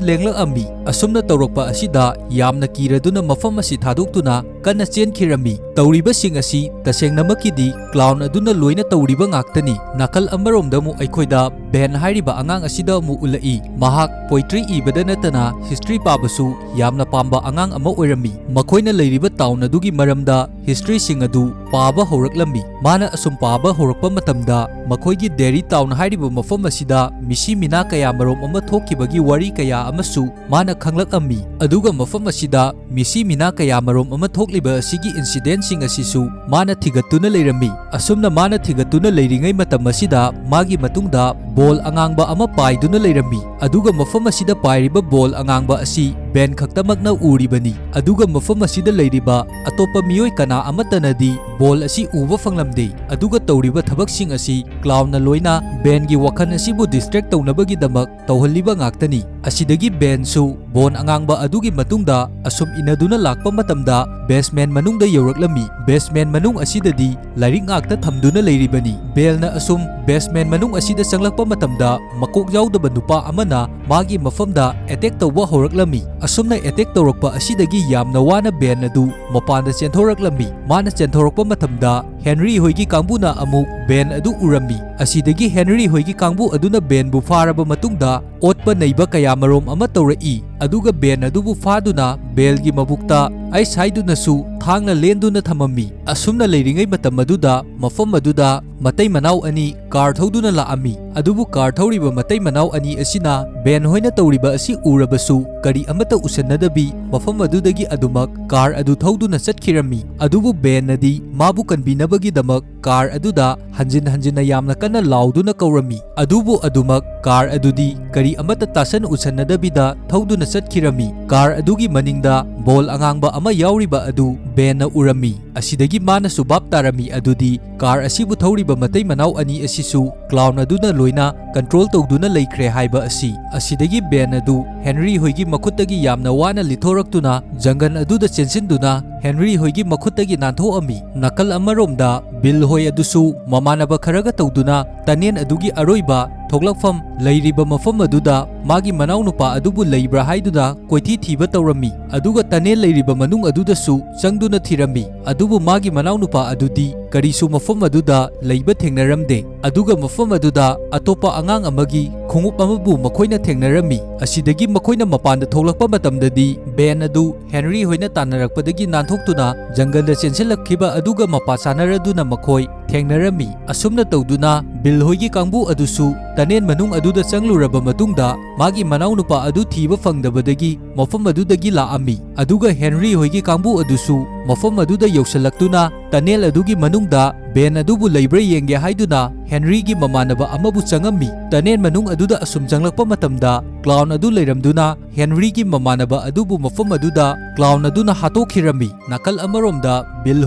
ꯂꯦꯡꯂꯛꯑꯝꯃꯤ꯫ ꯑꯁꯨꯝꯅ ꯇꯧꯔꯛꯄ ꯑꯁꯤꯗ ꯌꯥꯝꯅ ꯀꯤꯔꯗꯨꯅ ꯃꯐꯝ ꯑꯁꯤ ꯊꯥꯗꯣꯛꯇꯨꯅ ꯀꯟꯅ ꯆꯦꯟꯈꯤꯔꯝꯃꯤ꯫ ꯇꯧꯔꯤꯕꯁꯤꯡ ꯑꯁꯤ ꯇꯁꯦꯡꯅꯃꯛꯀꯤꯗꯤ ꯀ꯭ꯂꯥꯎꯟ ꯑꯗꯨꯅ ꯂꯣꯏꯅ ꯇꯧꯔꯤꯕ ꯉꯥꯛꯇꯅꯤ꯫ ꯅꯥꯀꯜ ꯑꯃꯔꯣꯝꯗ ꯑꯃꯨꯛ ꯑꯩꯈꯣꯏꯗ ꯕꯦꯟ ꯍꯥꯏꯔꯤꯕ ꯑꯉꯥꯡ ꯑꯁꯤꯗ ꯑꯃꯨꯛ ꯎꯠꯂꯛꯏ꯫ ꯃꯍꯥꯛ ꯄꯣꯏꯇ꯭ꯔꯤ ꯏꯕꯗ ꯅꯠꯇꯅ ꯍꯤꯁꯇ꯭ꯔꯤ ꯄꯥꯕꯁꯨ ꯌꯥꯝꯅ ꯄꯥꯝꯕ ꯑꯉꯥꯡ ꯑꯃ ꯑꯣꯏꯔꯝꯃꯤ꯫ ꯃꯈꯣꯏꯅ ꯂꯩꯔꯤꯕ ꯇꯥꯎꯟ ꯑꯗꯨꯒꯤ ꯃꯔꯝꯗ ꯍꯤꯁꯇ꯭ꯔꯤꯁꯤꯡ ꯑꯗꯨ ꯄꯥꯕ ꯍꯧꯔꯛꯂꯝꯃꯤ꯫ ꯃꯥꯅ ꯑꯁꯨꯝ ꯄꯥꯕ ꯍꯧꯔꯛꯄ ꯃꯇꯝꯗ, ꯃꯈꯣꯏꯒꯤ ꯗꯦꯔꯤ ꯇꯥꯎꯟ ꯍꯥꯏꯔꯤꯕ ꯃꯐꯝ ꯑꯁꯤꯗ ꯃꯤꯁꯤ ꯃꯤꯅꯥ ꯀꯌꯥ ꯃꯔꯣꯝ ꯑꯃ ꯊꯣꯛꯈꯤꯕꯒꯤ ꯋꯥꯔꯤ ꯀꯌꯥ ꯑꯃꯁꯨ ꯃꯥꯅ ꯈꯪꯂꯛꯂꯝꯃꯤ꯫ ꯑꯗꯨꯒ ꯃꯐꯝ ꯑꯁꯤꯗ ꯃꯤꯁꯤ ꯃꯤꯅꯥ ꯀꯌꯥ ꯃꯔꯣꯝ ꯑꯃ ꯊꯣꯛꯂꯤꯕ ꯑꯁꯤꯒꯤ incidentꯁꯤꯡ ꯑꯁꯤꯁꯨ ꯃꯥꯅ ꯊꯤꯒꯠꯇꯨꯅ ꯂꯩꯔꯝꯃꯤ꯫ ꯑꯁꯨꯝꯅ ꯃꯥꯅ ꯊꯤꯒꯠꯇꯨꯅ ꯂꯩꯔꯤꯉꯩ ꯃꯇꯝ ꯑꯁꯤꯗ ꯃꯥꯒꯤ ꯃꯇꯨꯡꯗ ꯕꯣꯜ ꯑꯉꯥꯡꯕ ꯑꯃ ꯄꯥꯏꯗꯨꯅ ꯂꯩꯔꯝꯃꯤ꯫ ꯑꯗꯨꯒ ꯃꯐꯝ ꯑꯁꯤꯗ ꯄꯥꯏꯔꯤꯕ ꯕꯣꯜ ꯑꯉꯥꯡꯕ ꯑꯁꯤ ꯕꯦꯟ ꯈꯛꯇꯃꯛꯅ ꯎꯔꯤꯕꯅꯤ꯫ ꯑꯗꯨꯒ ꯃꯐꯝ ꯑꯁꯤꯗ ꯂꯩꯔꯤꯕ ꯑꯇꯣꯞꯄ ꯃꯤꯑꯣꯏ ꯀꯅꯥ ꯑꯃꯠꯇꯅꯗꯤ ꯕꯣꯜ ꯑꯁꯤ ꯎꯕ ꯐꯪꯂꯝꯗꯦ꯫ ꯑꯗꯨꯒ ꯇꯧꯔꯤꯕ ꯊꯕꯛꯁꯤꯡ ꯑꯁꯤ ꯀ꯭ꯂꯥꯎꯟꯅ ꯂꯣꯏꯅ ꯕꯦꯟꯒꯤ ꯋꯥꯈꯜ ꯑꯁꯤꯕꯨ distract ꯇꯧꯅꯕꯒꯤꯗꯃꯛ ꯇꯧꯍꯜꯂꯤꯕ ꯉꯥꯛꯇꯅꯤ꯫ ꯑꯁꯤꯗꯒꯤ ꯕꯦꯟꯁꯨ ꯕꯣꯟ ꯑꯉꯥꯡꯕ ꯑꯗꯨꯒꯤ ꯃꯇꯨꯡꯗ ꯑꯁꯨꯝ ꯏꯟꯅꯗꯨꯅ ꯂꯥꯛꯄ ꯃꯇꯝꯗ basement ꯃꯅꯨꯡꯗ ꯌꯧꯔꯛꯂꯝꯃꯤ꯫ Basement ꯃꯅꯨꯡ ꯑꯁꯤꯗꯗꯤ ꯂꯥꯏꯔꯤꯛ ꯉꯥꯛꯇ ꯊꯝꯗꯨꯅ ꯂꯩꯔꯤꯕꯅꯤ꯫ ꯕꯦꯜꯅ ꯑꯁꯨꯝ basement ꯃꯅꯨꯡ ꯑꯁꯤꯗ ꯆꯪꯂꯛꯄ ꯃꯇꯝꯗ ꯃꯀꯣꯛ ꯌꯥꯎꯗꯕ ꯅꯨꯄꯥ ꯑꯃꯅ ꯃꯥꯒꯤ ꯃꯐꯝꯗ attack ꯇꯧꯕ ꯍꯧꯔꯛꯂꯝꯃꯤ꯫ ꯑꯁꯨꯝꯅ attack ꯇꯧꯔꯛꯄ ꯑꯁꯤꯗꯒꯤ ꯌꯥꯝꯅ ꯋꯥꯅ ꯕꯦꯟ ꯑꯗꯨ ꯃꯄꯥꯟꯗ ꯆꯦꯟꯊꯣꯔꯛꯂꯝꯃꯤ꯫ ꯃꯥꯅ ꯆꯦꯟꯊꯣꯔꯛꯄ ꯃꯇꯝꯗ ꯍꯦꯟꯔꯤ ꯍꯣꯏꯒꯤ ꯀꯥꯡꯕꯨꯅ ꯑꯃꯨꯛ ꯕꯦꯟ ꯑꯗꯨ ꯎꯔꯝꯃꯤ꯫ ꯑꯁꯤꯗꯒꯤ ꯍꯦꯟꯔꯤ ꯍꯣꯏꯒꯤ ꯀꯥꯡꯕꯨ ꯑꯗꯨꯅ ꯕꯦꯟꯕꯨ ꯐꯥꯔꯕ ꯃꯇꯨꯡꯗ ꯑꯣꯠꯄ ꯅꯩꯕ ꯀꯌꯥ ꯃꯔꯣꯝ ꯑꯃ ꯇꯧꯔꯛꯏ꯫ ꯑꯗꯨꯒ ꯕꯦꯟ ꯑꯗꯨꯕꯨ ꯐꯥꯗꯨꯅ ꯕꯦꯜꯒꯤ ꯃꯕꯨꯛꯇ ice ꯍꯥꯏꯗꯨꯅꯁꯨ ꯊꯥꯡꯅ ꯂꯦꯟꯗꯨꯅ ꯊꯝꯃꯝꯃꯤ꯫ ꯑꯁꯨꯝꯅ ꯂꯩꯔꯤꯉꯩ ꯃꯇꯝ ꯑꯗꯨꯗ ꯃꯐꯝ ꯑꯗꯨꯗ ꯃꯇꯩ ꯃꯅꯥꯎ ꯑꯅꯤ ꯀꯥꯔ ꯊꯧꯗꯨꯅ ꯂꯥꯛꯑꯝꯃꯤ꯫ ꯑꯗꯨꯕꯨ ꯀꯥꯔ ꯊꯧꯔꯤꯕ ꯃꯇꯩ ꯃꯅꯥꯎ ꯑꯅꯤ ꯑꯁꯤꯅ ꯕꯦꯟ ꯍꯣꯏꯅ ꯇꯧꯔꯤꯕ ꯑꯁꯤ ꯎꯔꯕꯁꯨ ꯀꯔꯤ ꯑꯃꯠꯇ ꯎꯁꯟꯅꯗꯕꯤ ꯃꯐꯝ ꯑꯗꯨꯗꯒꯤ ꯑꯗꯨꯃꯛ ꯀꯥꯔ ꯑꯗꯨ ꯊꯧꯗꯨꯅ ꯆꯠꯈꯤꯔꯝꯃꯤ꯫ ꯑꯗꯨꯕꯨ ꯕꯦꯟꯅꯗꯤ ꯃꯥꯕꯨ ꯀꯟꯕꯤꯅꯕꯒꯤꯗꯃꯛ ꯀꯥꯔ ꯑꯗꯨꯗ ꯍꯟꯖꯤꯟ ꯍꯟꯖꯤꯟꯅ ꯌꯥꯝꯅ ꯀꯟꯅ ꯂꯥꯎꯗꯨꯅ ꯀꯧꯔꯝꯃꯤ꯫ ꯑꯗꯨꯕꯨ ꯑꯗꯨꯃꯛ ꯀꯥꯔ ꯑꯗꯨꯗꯤ ꯀꯔꯤ ꯑꯃꯠꯇ ꯇꯥꯁꯟ ꯎꯁꯟꯅꯗꯕꯤꯗ ꯊꯧꯗꯨꯅ ꯆꯠꯈꯤꯔꯝꯃꯤ꯫ ꯀꯥꯔ ꯑꯗꯨꯒꯤ ꯃꯅꯤꯡꯗ ꯕꯣꯜ ꯑꯉꯥꯡꯕ ꯑꯃ ꯌꯥꯎꯔꯤꯕ ꯑꯗꯨ ꯕꯦꯟꯅ ꯎꯔꯝꯃꯤ꯫ ꯑꯁꯤꯗꯒꯤ ꯃꯥꯅꯁꯨ ꯚꯥꯞ ꯇꯥꯔꯝꯃꯤ ꯑꯗꯨꯗꯤ ꯀꯥꯔ ꯑꯁꯤꯕꯨ ꯊꯧꯔꯤꯕ ꯃꯇꯩ ꯃꯅꯥꯎ ꯑꯅꯤ ꯑꯁꯤꯁꯨ ꯀ꯭ꯂꯥꯎꯟ ꯑꯗꯨꯅ ꯂꯣꯏꯅ control ꯇꯧꯗꯨꯅ ꯂꯩꯈ꯭ꯔꯦ ꯍꯥꯏꯕ ꯑꯁꯤ꯫ ꯑꯁꯤꯗꯒꯤ ꯕꯦꯟ ꯑꯗꯨ ꯍꯦꯟꯔꯤ ꯍꯣꯏꯒꯤ ꯃꯈꯨꯠꯇꯒꯤ ꯌꯥꯝꯅ ꯋꯥꯅ ꯂꯤꯊꯣꯔꯛꯇꯨꯅ ꯖꯪꯒꯜ ꯑꯗꯨꯗ ꯆꯦꯟꯁꯤꯟꯗꯨꯅ ꯍꯦꯟꯔꯤ ꯍꯣꯏꯒꯤ ꯃꯈꯨꯠꯇꯒꯤ ꯅꯥꯟꯊꯣꯛꯑꯝꯃꯤ꯫ ꯅꯥꯀꯜ ꯑꯃꯔꯣꯝꯗ ꯕꯤꯜ ꯍꯣꯏ ꯑꯗꯨꯁꯨ ꯃꯃꯥꯟꯅꯕ ꯈꯔꯒ ꯇꯧꯗꯨꯅ tunnel ꯑꯗꯨꯒꯤ ꯑꯔꯣꯏꯕ ꯊꯣꯛꯂꯛꯐꯝ ꯂꯩꯔꯤꯕ ꯃꯐꯝ ꯑꯗꯨꯗ ꯃꯥꯒꯤ ꯃꯅꯥꯎꯅꯨꯄꯥ ꯑꯗꯨꯕꯨ ꯂꯩꯕ꯭ꯔꯥ ꯍꯥꯏꯗꯨꯅ ꯀꯣꯏꯊꯤ ꯊꯤꯕ ꯇꯧꯔꯝꯃꯤ꯫ ꯑꯗꯨꯒ tunnel ꯂꯩꯔꯤꯕ ꯃꯅꯨꯡ ꯑꯗꯨꯗꯁꯨ ꯆꯪꯗꯨꯅ ꯊꯤꯔꯝꯃꯤ꯫ ꯑꯗꯨꯕꯨ ꯃꯥꯒꯤ ꯃꯅꯥꯎꯅꯨꯄꯥ ꯑꯗꯨꯗꯤ ꯀꯔꯤꯁꯨ ꯃꯐꯝ ꯑꯗꯨꯗ ꯂꯩꯕ ꯊꯦꯡꯅꯔꯝꯗꯦ꯫ ꯑꯗꯨꯒ ꯃꯐꯝ ꯑꯗꯨꯗ ꯑꯇꯣꯞꯄ ꯑꯉꯥꯡ ꯑꯃꯒꯤ ꯈꯣꯡꯎꯞ ꯑꯃꯕꯨ ꯃꯈꯣꯏꯅ ꯊꯦꯡꯅꯔꯝꯃꯤ꯫ ꯑꯁꯤꯗꯒꯤ ꯃꯈꯣꯏꯅ ꯃꯄꯥꯟꯗ ꯊꯣꯛꯂꯛꯄ ꯃꯇꯝꯗꯗꯤ ꯕꯦꯟ ꯑꯗꯨ ꯍꯦꯅꯔꯤ ꯍꯣꯏꯅ ꯇꯥꯟꯅꯔꯛꯄꯗꯒꯤ ꯅꯥꯟꯊꯣꯛꯇꯨꯅ ꯖꯪꯒꯜꯗ ꯆꯦꯟꯁꯤꯜꯂꯛꯈꯤꯕ ꯑꯗꯨꯒ ꯃꯄꯥ ꯆꯥꯅꯔꯗꯨꯅ ꯃꯈꯣꯏ ꯊꯦꯡꯅꯔꯝꯃꯤ꯫ ꯑꯁꯨꯝꯅ ꯇꯧꯗꯨꯅ ꯕꯤꯜ ꯍꯣꯏꯒꯤ ꯀꯥꯡꯕꯨ ꯑꯗꯨꯁꯨ ꯇꯅꯦꯜ ꯃꯅꯨꯡ ꯑꯗꯨꯗ ꯆꯪꯂꯨꯔꯕ ꯃꯇꯨꯡꯗ ꯃꯥꯒꯤ ꯃꯅꯥꯎꯅꯨꯄꯥ ꯑꯗꯨ ꯊꯤꯕ ꯐꯪꯗꯕꯗꯒꯤ ꯃꯐꯝ ꯑꯗꯨꯗꯒꯤ ꯂꯥꯛꯑꯝꯃꯤ꯫ ꯑꯗꯨꯒ ꯍꯦꯅꯔꯤ ꯍꯣꯏꯒꯤ ꯀꯥꯡꯕꯨ ꯑꯗꯨꯁꯨ ꯃꯐꯝ ꯑꯗꯨꯗ ꯌꯧꯁꯤꯜꯂꯛꯇꯨꯅ ꯇꯅꯦꯜ ꯑꯗꯨꯒꯤ ꯃꯅꯨꯡꯗ ꯕꯦꯟ ꯑꯗꯨꯕꯨ ꯂꯩꯕ꯭ꯔꯥ ꯌꯦꯡꯒꯦ ꯍꯥꯏꯗꯨꯅ ꯍꯦꯅꯔꯤꯒꯤ ꯃꯃꯥꯟꯅꯕ ꯑꯃꯕꯨ ꯆꯪꯉꯝꯃꯤ꯫ ꯇꯅꯦꯜ ꯃꯅꯨꯡ ꯑꯗꯨꯗ ꯑꯁꯨꯝ ꯆꯪꯂꯛꯄ ꯃꯇꯝꯗ ꯀ꯭ꯂꯥꯎꯟ ꯑꯗꯨ ꯂꯩꯔꯝꯗꯨꯅ ꯍꯦꯅꯔꯤꯒꯤ ꯃꯃꯥꯟꯅꯕ ꯑꯗꯨꯕꯨ ꯃꯐꯝ ꯑꯗꯨꯗ ꯀ꯭ꯂꯥꯎꯟ ꯑꯗꯨꯅ ꯍꯥꯠꯇꯣꯛꯈꯤꯔꯝꯃꯤ꯫ ꯅꯥꯀꯜ ꯑꯃꯔꯣꯝꯗ ꯕꯤꯜ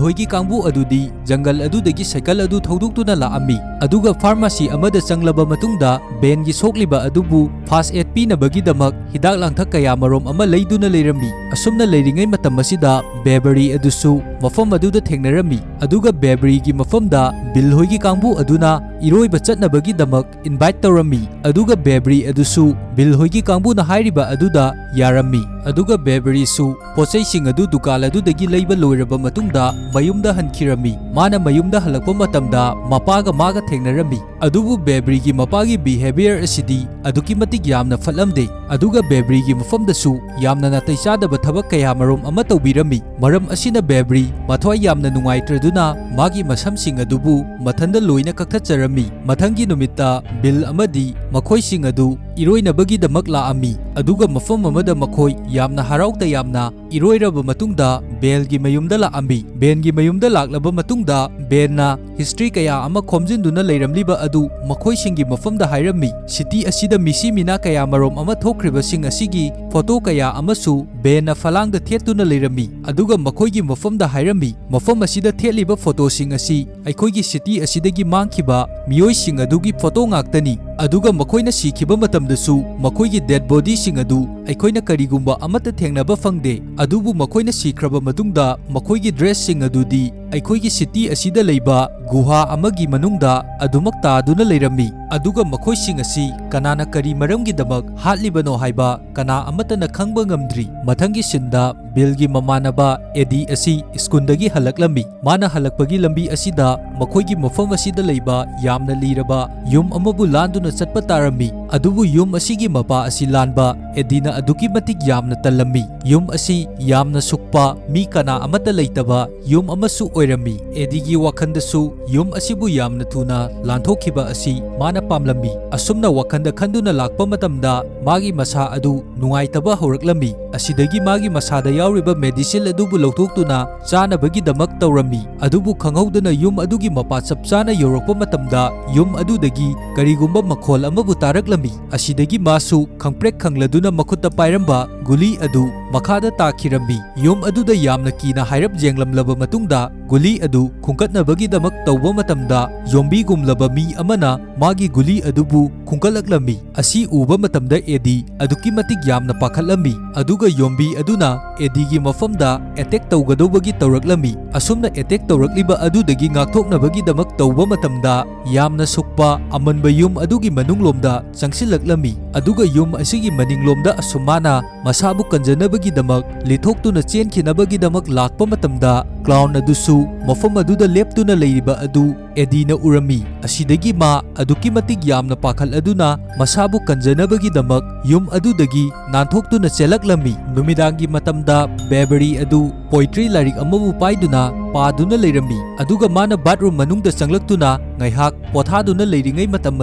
ꯍꯣꯏꯒꯤ ꯀꯥꯡꯕꯨ ꯑꯗꯨꯗꯤ ꯖꯪꯒꯜ ꯑꯗꯨꯗꯒꯤ ꯁꯥꯏꯀꯜ ꯑꯗꯨ ꯊꯧꯗꯣꯛꯇꯨꯅ ꯂꯥꯛꯑꯝꯃꯤ꯫ ꯑꯗꯨꯒ ꯐꯥꯔꯃꯥꯁꯤ ꯑꯃꯗ ꯆꯪꯂꯕ ꯃꯇꯨꯡꯗ ꯕꯦꯟꯒꯤ ꯁꯣꯛꯂꯤꯕ ꯑꯗꯨꯕꯨ ꯐꯥꯔꯁ ꯑꯦꯗ ꯄꯤꯅꯕꯒꯤꯗꯃꯛ ꯍꯤꯗꯥꯛ ꯂꯥꯡꯊꯛ ꯀꯌꯥ ꯃꯔꯨꯝ ꯑꯃ ꯂꯩꯗꯨꯅ ꯂꯩꯔꯝꯃꯤ꯫ ꯑꯁꯨꯝꯅ ꯂꯩꯔꯤꯉꯩ ꯃꯇꯝ ꯑꯁꯤꯗ ꯕꯦꯕꯔꯤ ꯑꯗꯨꯁꯨ ꯃꯐꯝ ꯑꯗꯨꯗ ꯊꯦꯡꯅꯔꯝꯃꯤ꯫ ꯑꯗꯨꯒ ꯕꯦꯕꯔꯤꯒꯤ ꯃꯐꯝꯗ ꯕꯤꯜ ꯍꯣꯏꯒꯤ ꯀꯥꯡꯕꯨ ꯑꯗꯨꯅ ꯏꯔꯣꯏꯕ ꯆꯠꯅꯕꯒꯤꯗꯃꯛ ꯏꯟꯚꯥꯏꯠ ꯇꯧꯔꯝꯃꯤ꯫ ꯑꯗꯨꯒ ꯕꯦꯕꯔꯤ ꯑꯗꯨꯁꯨ ꯕꯤꯜ ꯍꯣꯏꯒꯤ ꯀꯥꯡꯕꯨꯅ ꯍꯥꯏꯔꯤꯕ ꯑꯗꯨꯗ ꯌꯥꯔꯝꯃꯤ꯫ ꯑꯗꯨꯒ ꯕꯦꯕꯔꯤꯁꯨ ꯄꯣꯠꯆꯩꯁꯤꯡ ꯑꯗꯨ ꯗꯨꯀꯥꯟ ꯑꯗꯨꯗꯒꯤ ꯂꯩꯕ ꯂꯣꯏꯔꯕ ꯃꯇꯨꯡꯗ ꯃꯌꯨꯝꯗ ꯍꯟꯈꯤꯔꯝꯃꯤ꯫ ꯃꯥꯅ ꯃꯌꯨꯝꯗ ꯍꯜꯂꯛꯄ ꯃꯇꯝꯗ ꯃꯄꯥꯒ ꯃꯥꯒ ꯊꯦꯡꯅꯔꯝꯃꯤ꯫ ꯑꯗꯨꯕꯨ ꯕꯦꯕꯔꯤꯒꯤ ꯃꯄꯥꯒꯤ ꯕꯤꯍꯦꯕꯤꯌꯔ ꯑꯁꯤꯗꯤ ꯑꯗꯨꯛꯀꯤ ꯃꯇꯤꯛ ꯌꯥꯝꯅ ꯐꯠꯂꯝꯗꯦ꯫ ꯑꯗꯨꯒ ꯕꯦꯕꯔꯤꯒꯤ ꯃꯐꯝꯗꯁꯨ ꯌꯥꯝꯅ ꯅꯥꯇꯩ ꯆꯥꯗꯕ ꯊꯕꯛ ꯀꯌꯥ ꯃꯔꯨꯝ ꯑꯃ ꯇꯧꯕꯤꯔꯝꯃꯤ꯫ ꯃꯔꯝ ꯑꯁꯤꯅ ꯕꯦꯕꯔꯤ ꯃꯊ꯭ꯋꯥꯏ ꯌꯥꯝꯅ ꯅꯨꯡꯉꯥꯏꯇ꯭ꯔꯗꯨꯅ ꯃꯥꯒꯤ ꯃꯁꯝꯁꯤꯡ ꯑꯗꯨꯕꯨ ꯃꯊꯟꯗ ꯂꯣꯏꯅ ꯀꯛꯊꯠꯆꯔꯝꯃꯤ꯫ ꯃꯊꯪꯒꯤ ꯅꯨꯃꯤꯠꯇ ꯕꯤꯜ ꯑꯃꯗꯤ ꯃꯈꯣꯏꯁꯤꯡ ꯑꯗꯨ ꯏꯔꯣꯏꯅꯕꯒꯤꯗꯃꯛ ꯂꯥꯛꯑꯝꯃꯤ꯫ ꯑꯗꯨꯒ ꯃꯐꯝ ꯑꯃꯗ ꯃꯈꯣꯏ ꯌꯥꯝꯅ ꯍꯔꯥꯎ ꯇꯌꯥꯝꯅ ꯏꯔꯣꯏꯔꯕ ꯃꯇꯨꯡꯗ ꯕꯦꯟꯒꯤ ꯃꯌꯨꯝꯗ ꯂꯥꯛꯑꯝꯃꯤ꯫ ꯕꯦꯟꯒꯤ ꯃꯌꯨꯝꯗ ꯂꯥꯛꯂꯕ ꯃꯇꯨꯡꯗ ꯕꯦꯟꯅ ꯍꯤꯁꯇ꯭ꯔꯤ ꯀꯌꯥ ꯑꯃ ꯈꯣꯝꯖꯤꯟꯗꯨꯅ ꯂꯩꯔꯝꯂꯤꯕ ꯑꯗꯨ ꯃꯈꯣꯏꯁꯤꯡꯒꯤ ꯃꯐꯝꯗ ꯍꯥꯏꯔꯝꯃꯤ꯫ ꯁꯤꯇꯤ ꯑꯁꯤꯗ ꯃꯤꯁꯤ ꯃꯤꯅꯥ ꯀꯌꯥ ꯃꯔꯨꯝ ꯑꯃ ꯊꯣꯛꯈ꯭ꯔꯤꯕꯁꯤꯡ ꯑꯁꯤꯒꯤ ꯐꯣꯇꯣ ꯀꯌꯥ ꯑꯃꯁꯨ ꯕꯦꯟꯅ ꯐꯂꯥꯡꯗ ꯊꯦꯠꯇꯨꯅ ꯂꯩꯔꯝꯃꯤ꯫ ꯑꯗꯨꯒ ꯃꯈꯣꯏꯒꯤ ꯃꯐꯝꯗ ꯍꯥꯏꯔꯝꯃꯤ, ꯃꯐꯝ ꯑꯁꯤꯗ ꯊꯦꯠꯂꯤꯕ ꯐꯣꯇꯣꯁꯤꯡ ꯑꯁꯤ ꯑꯩꯈꯣꯏꯒꯤ ꯁꯤꯇꯤ ꯑꯁꯤꯗꯒꯤ ꯃꯥꯡꯈꯤꯕ ꯃꯤꯑꯣꯏꯁꯤꯡ ꯑꯗꯨꯒꯤ ꯐꯣꯇꯣ ꯉꯥꯛꯇꯅꯤ꯫ ꯑꯗꯨꯒ ꯃꯈꯣꯏꯅ ꯁꯤꯈꯤꯕ ꯃꯇꯝꯗꯁꯨ ꯃꯈꯣꯏꯒꯤ ꯗꯦꯗ ꯕꯣꯗꯤꯁꯤꯡ ꯑꯗꯨ ꯑꯩꯈꯣꯏꯅ ꯀꯔꯤꯒꯨꯝꯕ ꯑꯃꯠꯇ ꯊꯦꯡꯅꯕ ꯐꯪꯗꯦ꯫ ꯑꯗꯨꯕꯨ ꯃꯈꯣꯏꯅ ꯁꯤꯈ꯭ꯔꯕ ꯃꯇꯨꯡꯗ ꯃꯈꯣꯏꯒꯤ ꯗ꯭ꯔꯦꯁꯁꯤꯡ ꯑꯗꯨꯗꯤ ꯑꯩꯈꯣꯏꯒꯤ ꯁꯤꯇꯤ ꯑꯁꯤꯗ ꯂꯩꯕ ꯒꯨꯍꯥ ꯑꯃꯒꯤ ꯃꯅꯨꯡꯗ ꯑꯗꯨꯃꯛ ꯇꯥꯗꯨꯅ ꯂꯩꯔꯝꯃꯤ꯫ ꯑꯗꯨꯒ ꯃꯈꯣꯏꯁꯤꯡ ꯑꯁꯤ ꯀꯅꯥꯅ ꯀꯔꯤ ꯃꯔꯝꯒꯤꯗꯃꯛ ꯍꯥꯠꯂꯤꯕꯅꯣ ꯍꯥꯏꯕ ꯀꯅꯥ ꯑꯃꯠꯇꯅ ꯈꯪꯕ ꯉꯝꯗ꯭ꯔꯤ꯫ ꯃꯊꯪꯒꯤ ꯁꯤꯟꯗ ꯕꯤꯜꯒꯤ ꯃꯃꯥꯟꯅꯕ ꯑꯦꯗꯤ ꯑꯁꯤ ꯁ꯭ꯀꯨꯜꯗꯒꯤ ꯍꯜꯂꯛꯂꯝꯃꯤ꯫ ꯃꯥꯅ ꯍꯜꯂꯛꯄꯒꯤ ꯂꯝꯕꯤ ꯑꯁꯤꯗ ꯃꯈꯣꯏꯒꯤ ꯃꯐꯝ ꯑꯁꯤꯗ ꯂꯩꯕ ꯌꯥꯝꯅ ꯂꯤꯔꯕ ꯌꯨꯝ ꯑꯃꯕꯨ ꯂꯥꯟꯗꯨꯅ ꯆꯠꯄ ꯇꯥꯔꯝꯃꯤ꯫ ꯑꯗꯨꯕꯨ ꯌꯨꯝ ꯑꯁꯤꯒꯤ ꯃꯄꯥ ꯑꯁꯤ ꯂꯥꯟꯕ ꯑꯦꯗꯤꯅ ꯑꯗꯨꯛꯀꯤ ꯃꯇꯤꯛ ꯌꯥꯝꯅ ꯇꯜꯂꯝꯃꯤ꯫ ꯌꯨꯝ ꯑꯁꯤ ꯌꯥꯝꯅ ꯁꯨꯛꯄ, ꯃꯤ ꯀꯅꯥ ꯑꯃꯠꯇ ꯂꯩꯇꯕ ꯌꯨꯝ ꯑꯃꯁꯨ ꯑꯣꯏꯔꯝꯃꯤ꯫ ꯑꯦꯗꯤꯒꯤ ꯋꯥꯈꯜꯗꯁꯨ ꯌꯨꯝ ꯑꯁꯤꯕꯨ ꯌꯥꯝꯅ ꯊꯨꯅ ꯂꯥꯟꯊꯣꯛꯈꯤꯕ ꯑꯁꯤ ꯃꯥꯅ ꯄꯥꯝꯂꯝꯃꯤ꯫ ꯑꯁꯨꯝꯅ ꯋꯥꯈꯜꯗ ꯈꯟꯗꯨꯅ ꯂꯥꯛꯄ ꯃꯇꯝꯗ ꯃꯥꯒꯤ ꯃꯁꯥ ꯑꯗꯨ ꯅꯨꯡꯉꯥꯏꯇꯕ ꯍꯧꯔꯛꯂꯝꯃꯤ꯫ ꯑꯁꯤꯗꯒꯤ ꯃꯥꯒꯤ ꯃꯁꯥꯗ ꯌꯥꯎꯔꯤꯕ ꯃꯦꯗꯤꯁꯤꯟ ꯑꯗꯨꯕꯨ ꯂꯧꯊꯣꯛꯇꯨꯅ ꯆꯥꯅꯕꯒꯤꯗꯃꯛ ꯇꯧꯔꯝꯃꯤ꯫ ꯑꯗꯨꯕꯨ ꯈꯪꯍꯧꯗꯅ ꯌꯨꯝ ꯑꯗꯨꯒꯤ ꯃꯄꯥ ꯆꯞ ꯆꯥꯅ ꯌꯧꯔꯛꯄ ꯃꯇꯝꯗ ꯌꯨꯝ ꯑꯗꯨꯗꯒꯤ ꯀꯔꯤꯒꯨꯝꯕ ꯃꯈꯣꯜ ꯑꯃꯕꯨ ꯇꯥꯔꯛꯂꯝꯃꯤ꯫ ꯑꯁꯤꯗꯒꯤ ꯃꯥꯁꯨ ꯈꯪꯄ꯭ꯔꯦꯛ ꯈꯪꯂꯗꯨꯅ ꯃꯈꯨꯠꯇ ꯄꯥꯏꯔꯝꯕ ꯒꯨꯂꯤ ꯑꯗꯨ ꯃꯈꯥꯗ ꯇꯥꯈꯤꯔꯝꯃꯤ꯫ ꯌꯨꯝ ꯑꯗꯨꯗ ꯌꯥꯝꯅ ꯀꯤꯅ ꯍꯥꯏꯔꯞ ꯌꯦꯡꯂꯝꯂꯕ ꯃꯇꯨꯡꯗ ꯒꯨꯂꯤ ꯑꯗꯨ ꯈꯨꯟꯒꯠꯅꯕꯒꯤꯗꯃꯛ ꯇꯧꯕ ꯃꯇꯝꯗ ꯌꯣꯝꯕꯤꯒꯨꯝꯂꯕ ꯃꯤ ꯑꯃꯅ ꯃꯥꯒꯤ ꯒꯨꯂꯤ ꯑꯗꯨꯕꯨ ꯈꯨꯟꯒꯠꯂꯛꯂꯝꯃꯤ꯫ ꯑꯁꯤ ꯎꯕ ꯃꯇꯝꯗ ꯑꯦꯗꯤ ꯑꯗꯨꯛꯀꯤ ꯃꯇꯤꯛ ꯌꯥꯝꯅ ꯄꯥꯈꯠꯂꯝꯃꯤ꯫ ꯑꯗꯨꯒ ꯌꯣꯝꯕꯤ ꯑꯗꯨꯅ ꯑꯦꯗꯤꯒꯤ ꯃꯐꯝꯗ ꯑꯦꯇꯦꯛ ꯇꯧꯒꯗꯧꯕꯒꯤ ꯇꯧꯔꯛꯂꯝꯃꯤ꯫ ꯑꯁꯨꯝꯅ ꯑꯦꯇꯦꯛ ꯇꯧꯔꯛꯂꯤꯕ ꯑꯗꯨꯗꯒꯤ ꯉꯥꯛꯊꯣꯛꯅꯕꯒꯤꯗꯃꯛ ꯇꯧꯕ ꯃꯇꯝꯗ ꯌꯥꯝꯅ ꯁꯨꯛꯄ ꯑꯃꯟꯕ ꯌꯨꯝ ꯑꯗꯨꯒꯤ ꯃꯅꯨꯡꯂꯣꯝꯗ ꯆꯪꯁꯤꯜꯂꯛꯂꯝꯃꯤ꯫ ꯑꯗꯨꯒ ꯌꯨꯝ ꯑꯁꯤꯒꯤ ꯃꯅꯤꯡꯂꯣꯝꯗ ꯑꯁꯨꯝ ꯃꯥꯅ ꯃꯁꯥꯕꯨ ꯀꯟꯖꯅꯕꯒꯤꯗꯃꯛ ꯂꯤꯊꯣꯛꯇꯨꯅ ꯆꯦꯟꯈꯤꯅꯕꯒꯤꯗꯃꯛ ꯂꯥꯛꯄ ꯃꯇꯝꯗ ꯀ꯭ꯂꯥꯎꯟ ꯑꯗꯨꯁꯨ ꯃꯐꯝ ꯑꯗꯨꯗ ꯂꯦꯞꯇꯨꯅ ꯂꯩꯔꯤꯕ ꯑꯗꯨ ꯑꯦꯗꯤꯅ ꯎꯔꯝꯃꯤ꯫ ꯑꯁꯤꯗꯒꯤ ꯃꯥ ꯑꯗꯨꯛꯀꯤ ꯃꯇꯤꯛ ꯌꯥꯝꯅ ꯄꯥꯈꯠꯂꯗꯨꯅ ꯃꯁꯥꯕꯨ ꯀꯟꯖꯅꯕꯒꯤꯗꯃꯛ ꯌꯨꯝ ꯑꯗꯨꯗꯒꯤ ꯅꯥꯟꯊꯣꯛꯇꯨꯅ ꯆꯦꯜꯂꯛꯂꯝꯃꯤ꯫ ꯅꯨꯃꯤꯗꯥꯡꯒꯤ ꯃꯇꯝꯗ ꯕꯦꯕꯔꯤ ꯑꯗꯨ ꯄꯣꯏꯇ꯭ꯔꯤ ꯂꯥꯏꯔꯤꯛ ꯑꯃꯕꯨ ꯄꯥꯏꯗꯨꯅ ꯄꯥꯗꯨꯅ ꯂꯩꯔꯝꯃꯤ꯫ ꯑꯗꯨꯒ ꯃꯥꯅ ꯕꯥꯠꯔꯨꯝ ꯃꯅꯨꯡꯗ ꯆꯪꯂꯛꯇꯨꯅ ꯉꯥꯏꯍꯥꯛ ꯄꯣꯊꯥꯗꯨꯅ ꯂꯩꯔꯤꯉꯩ ꯃꯇꯝ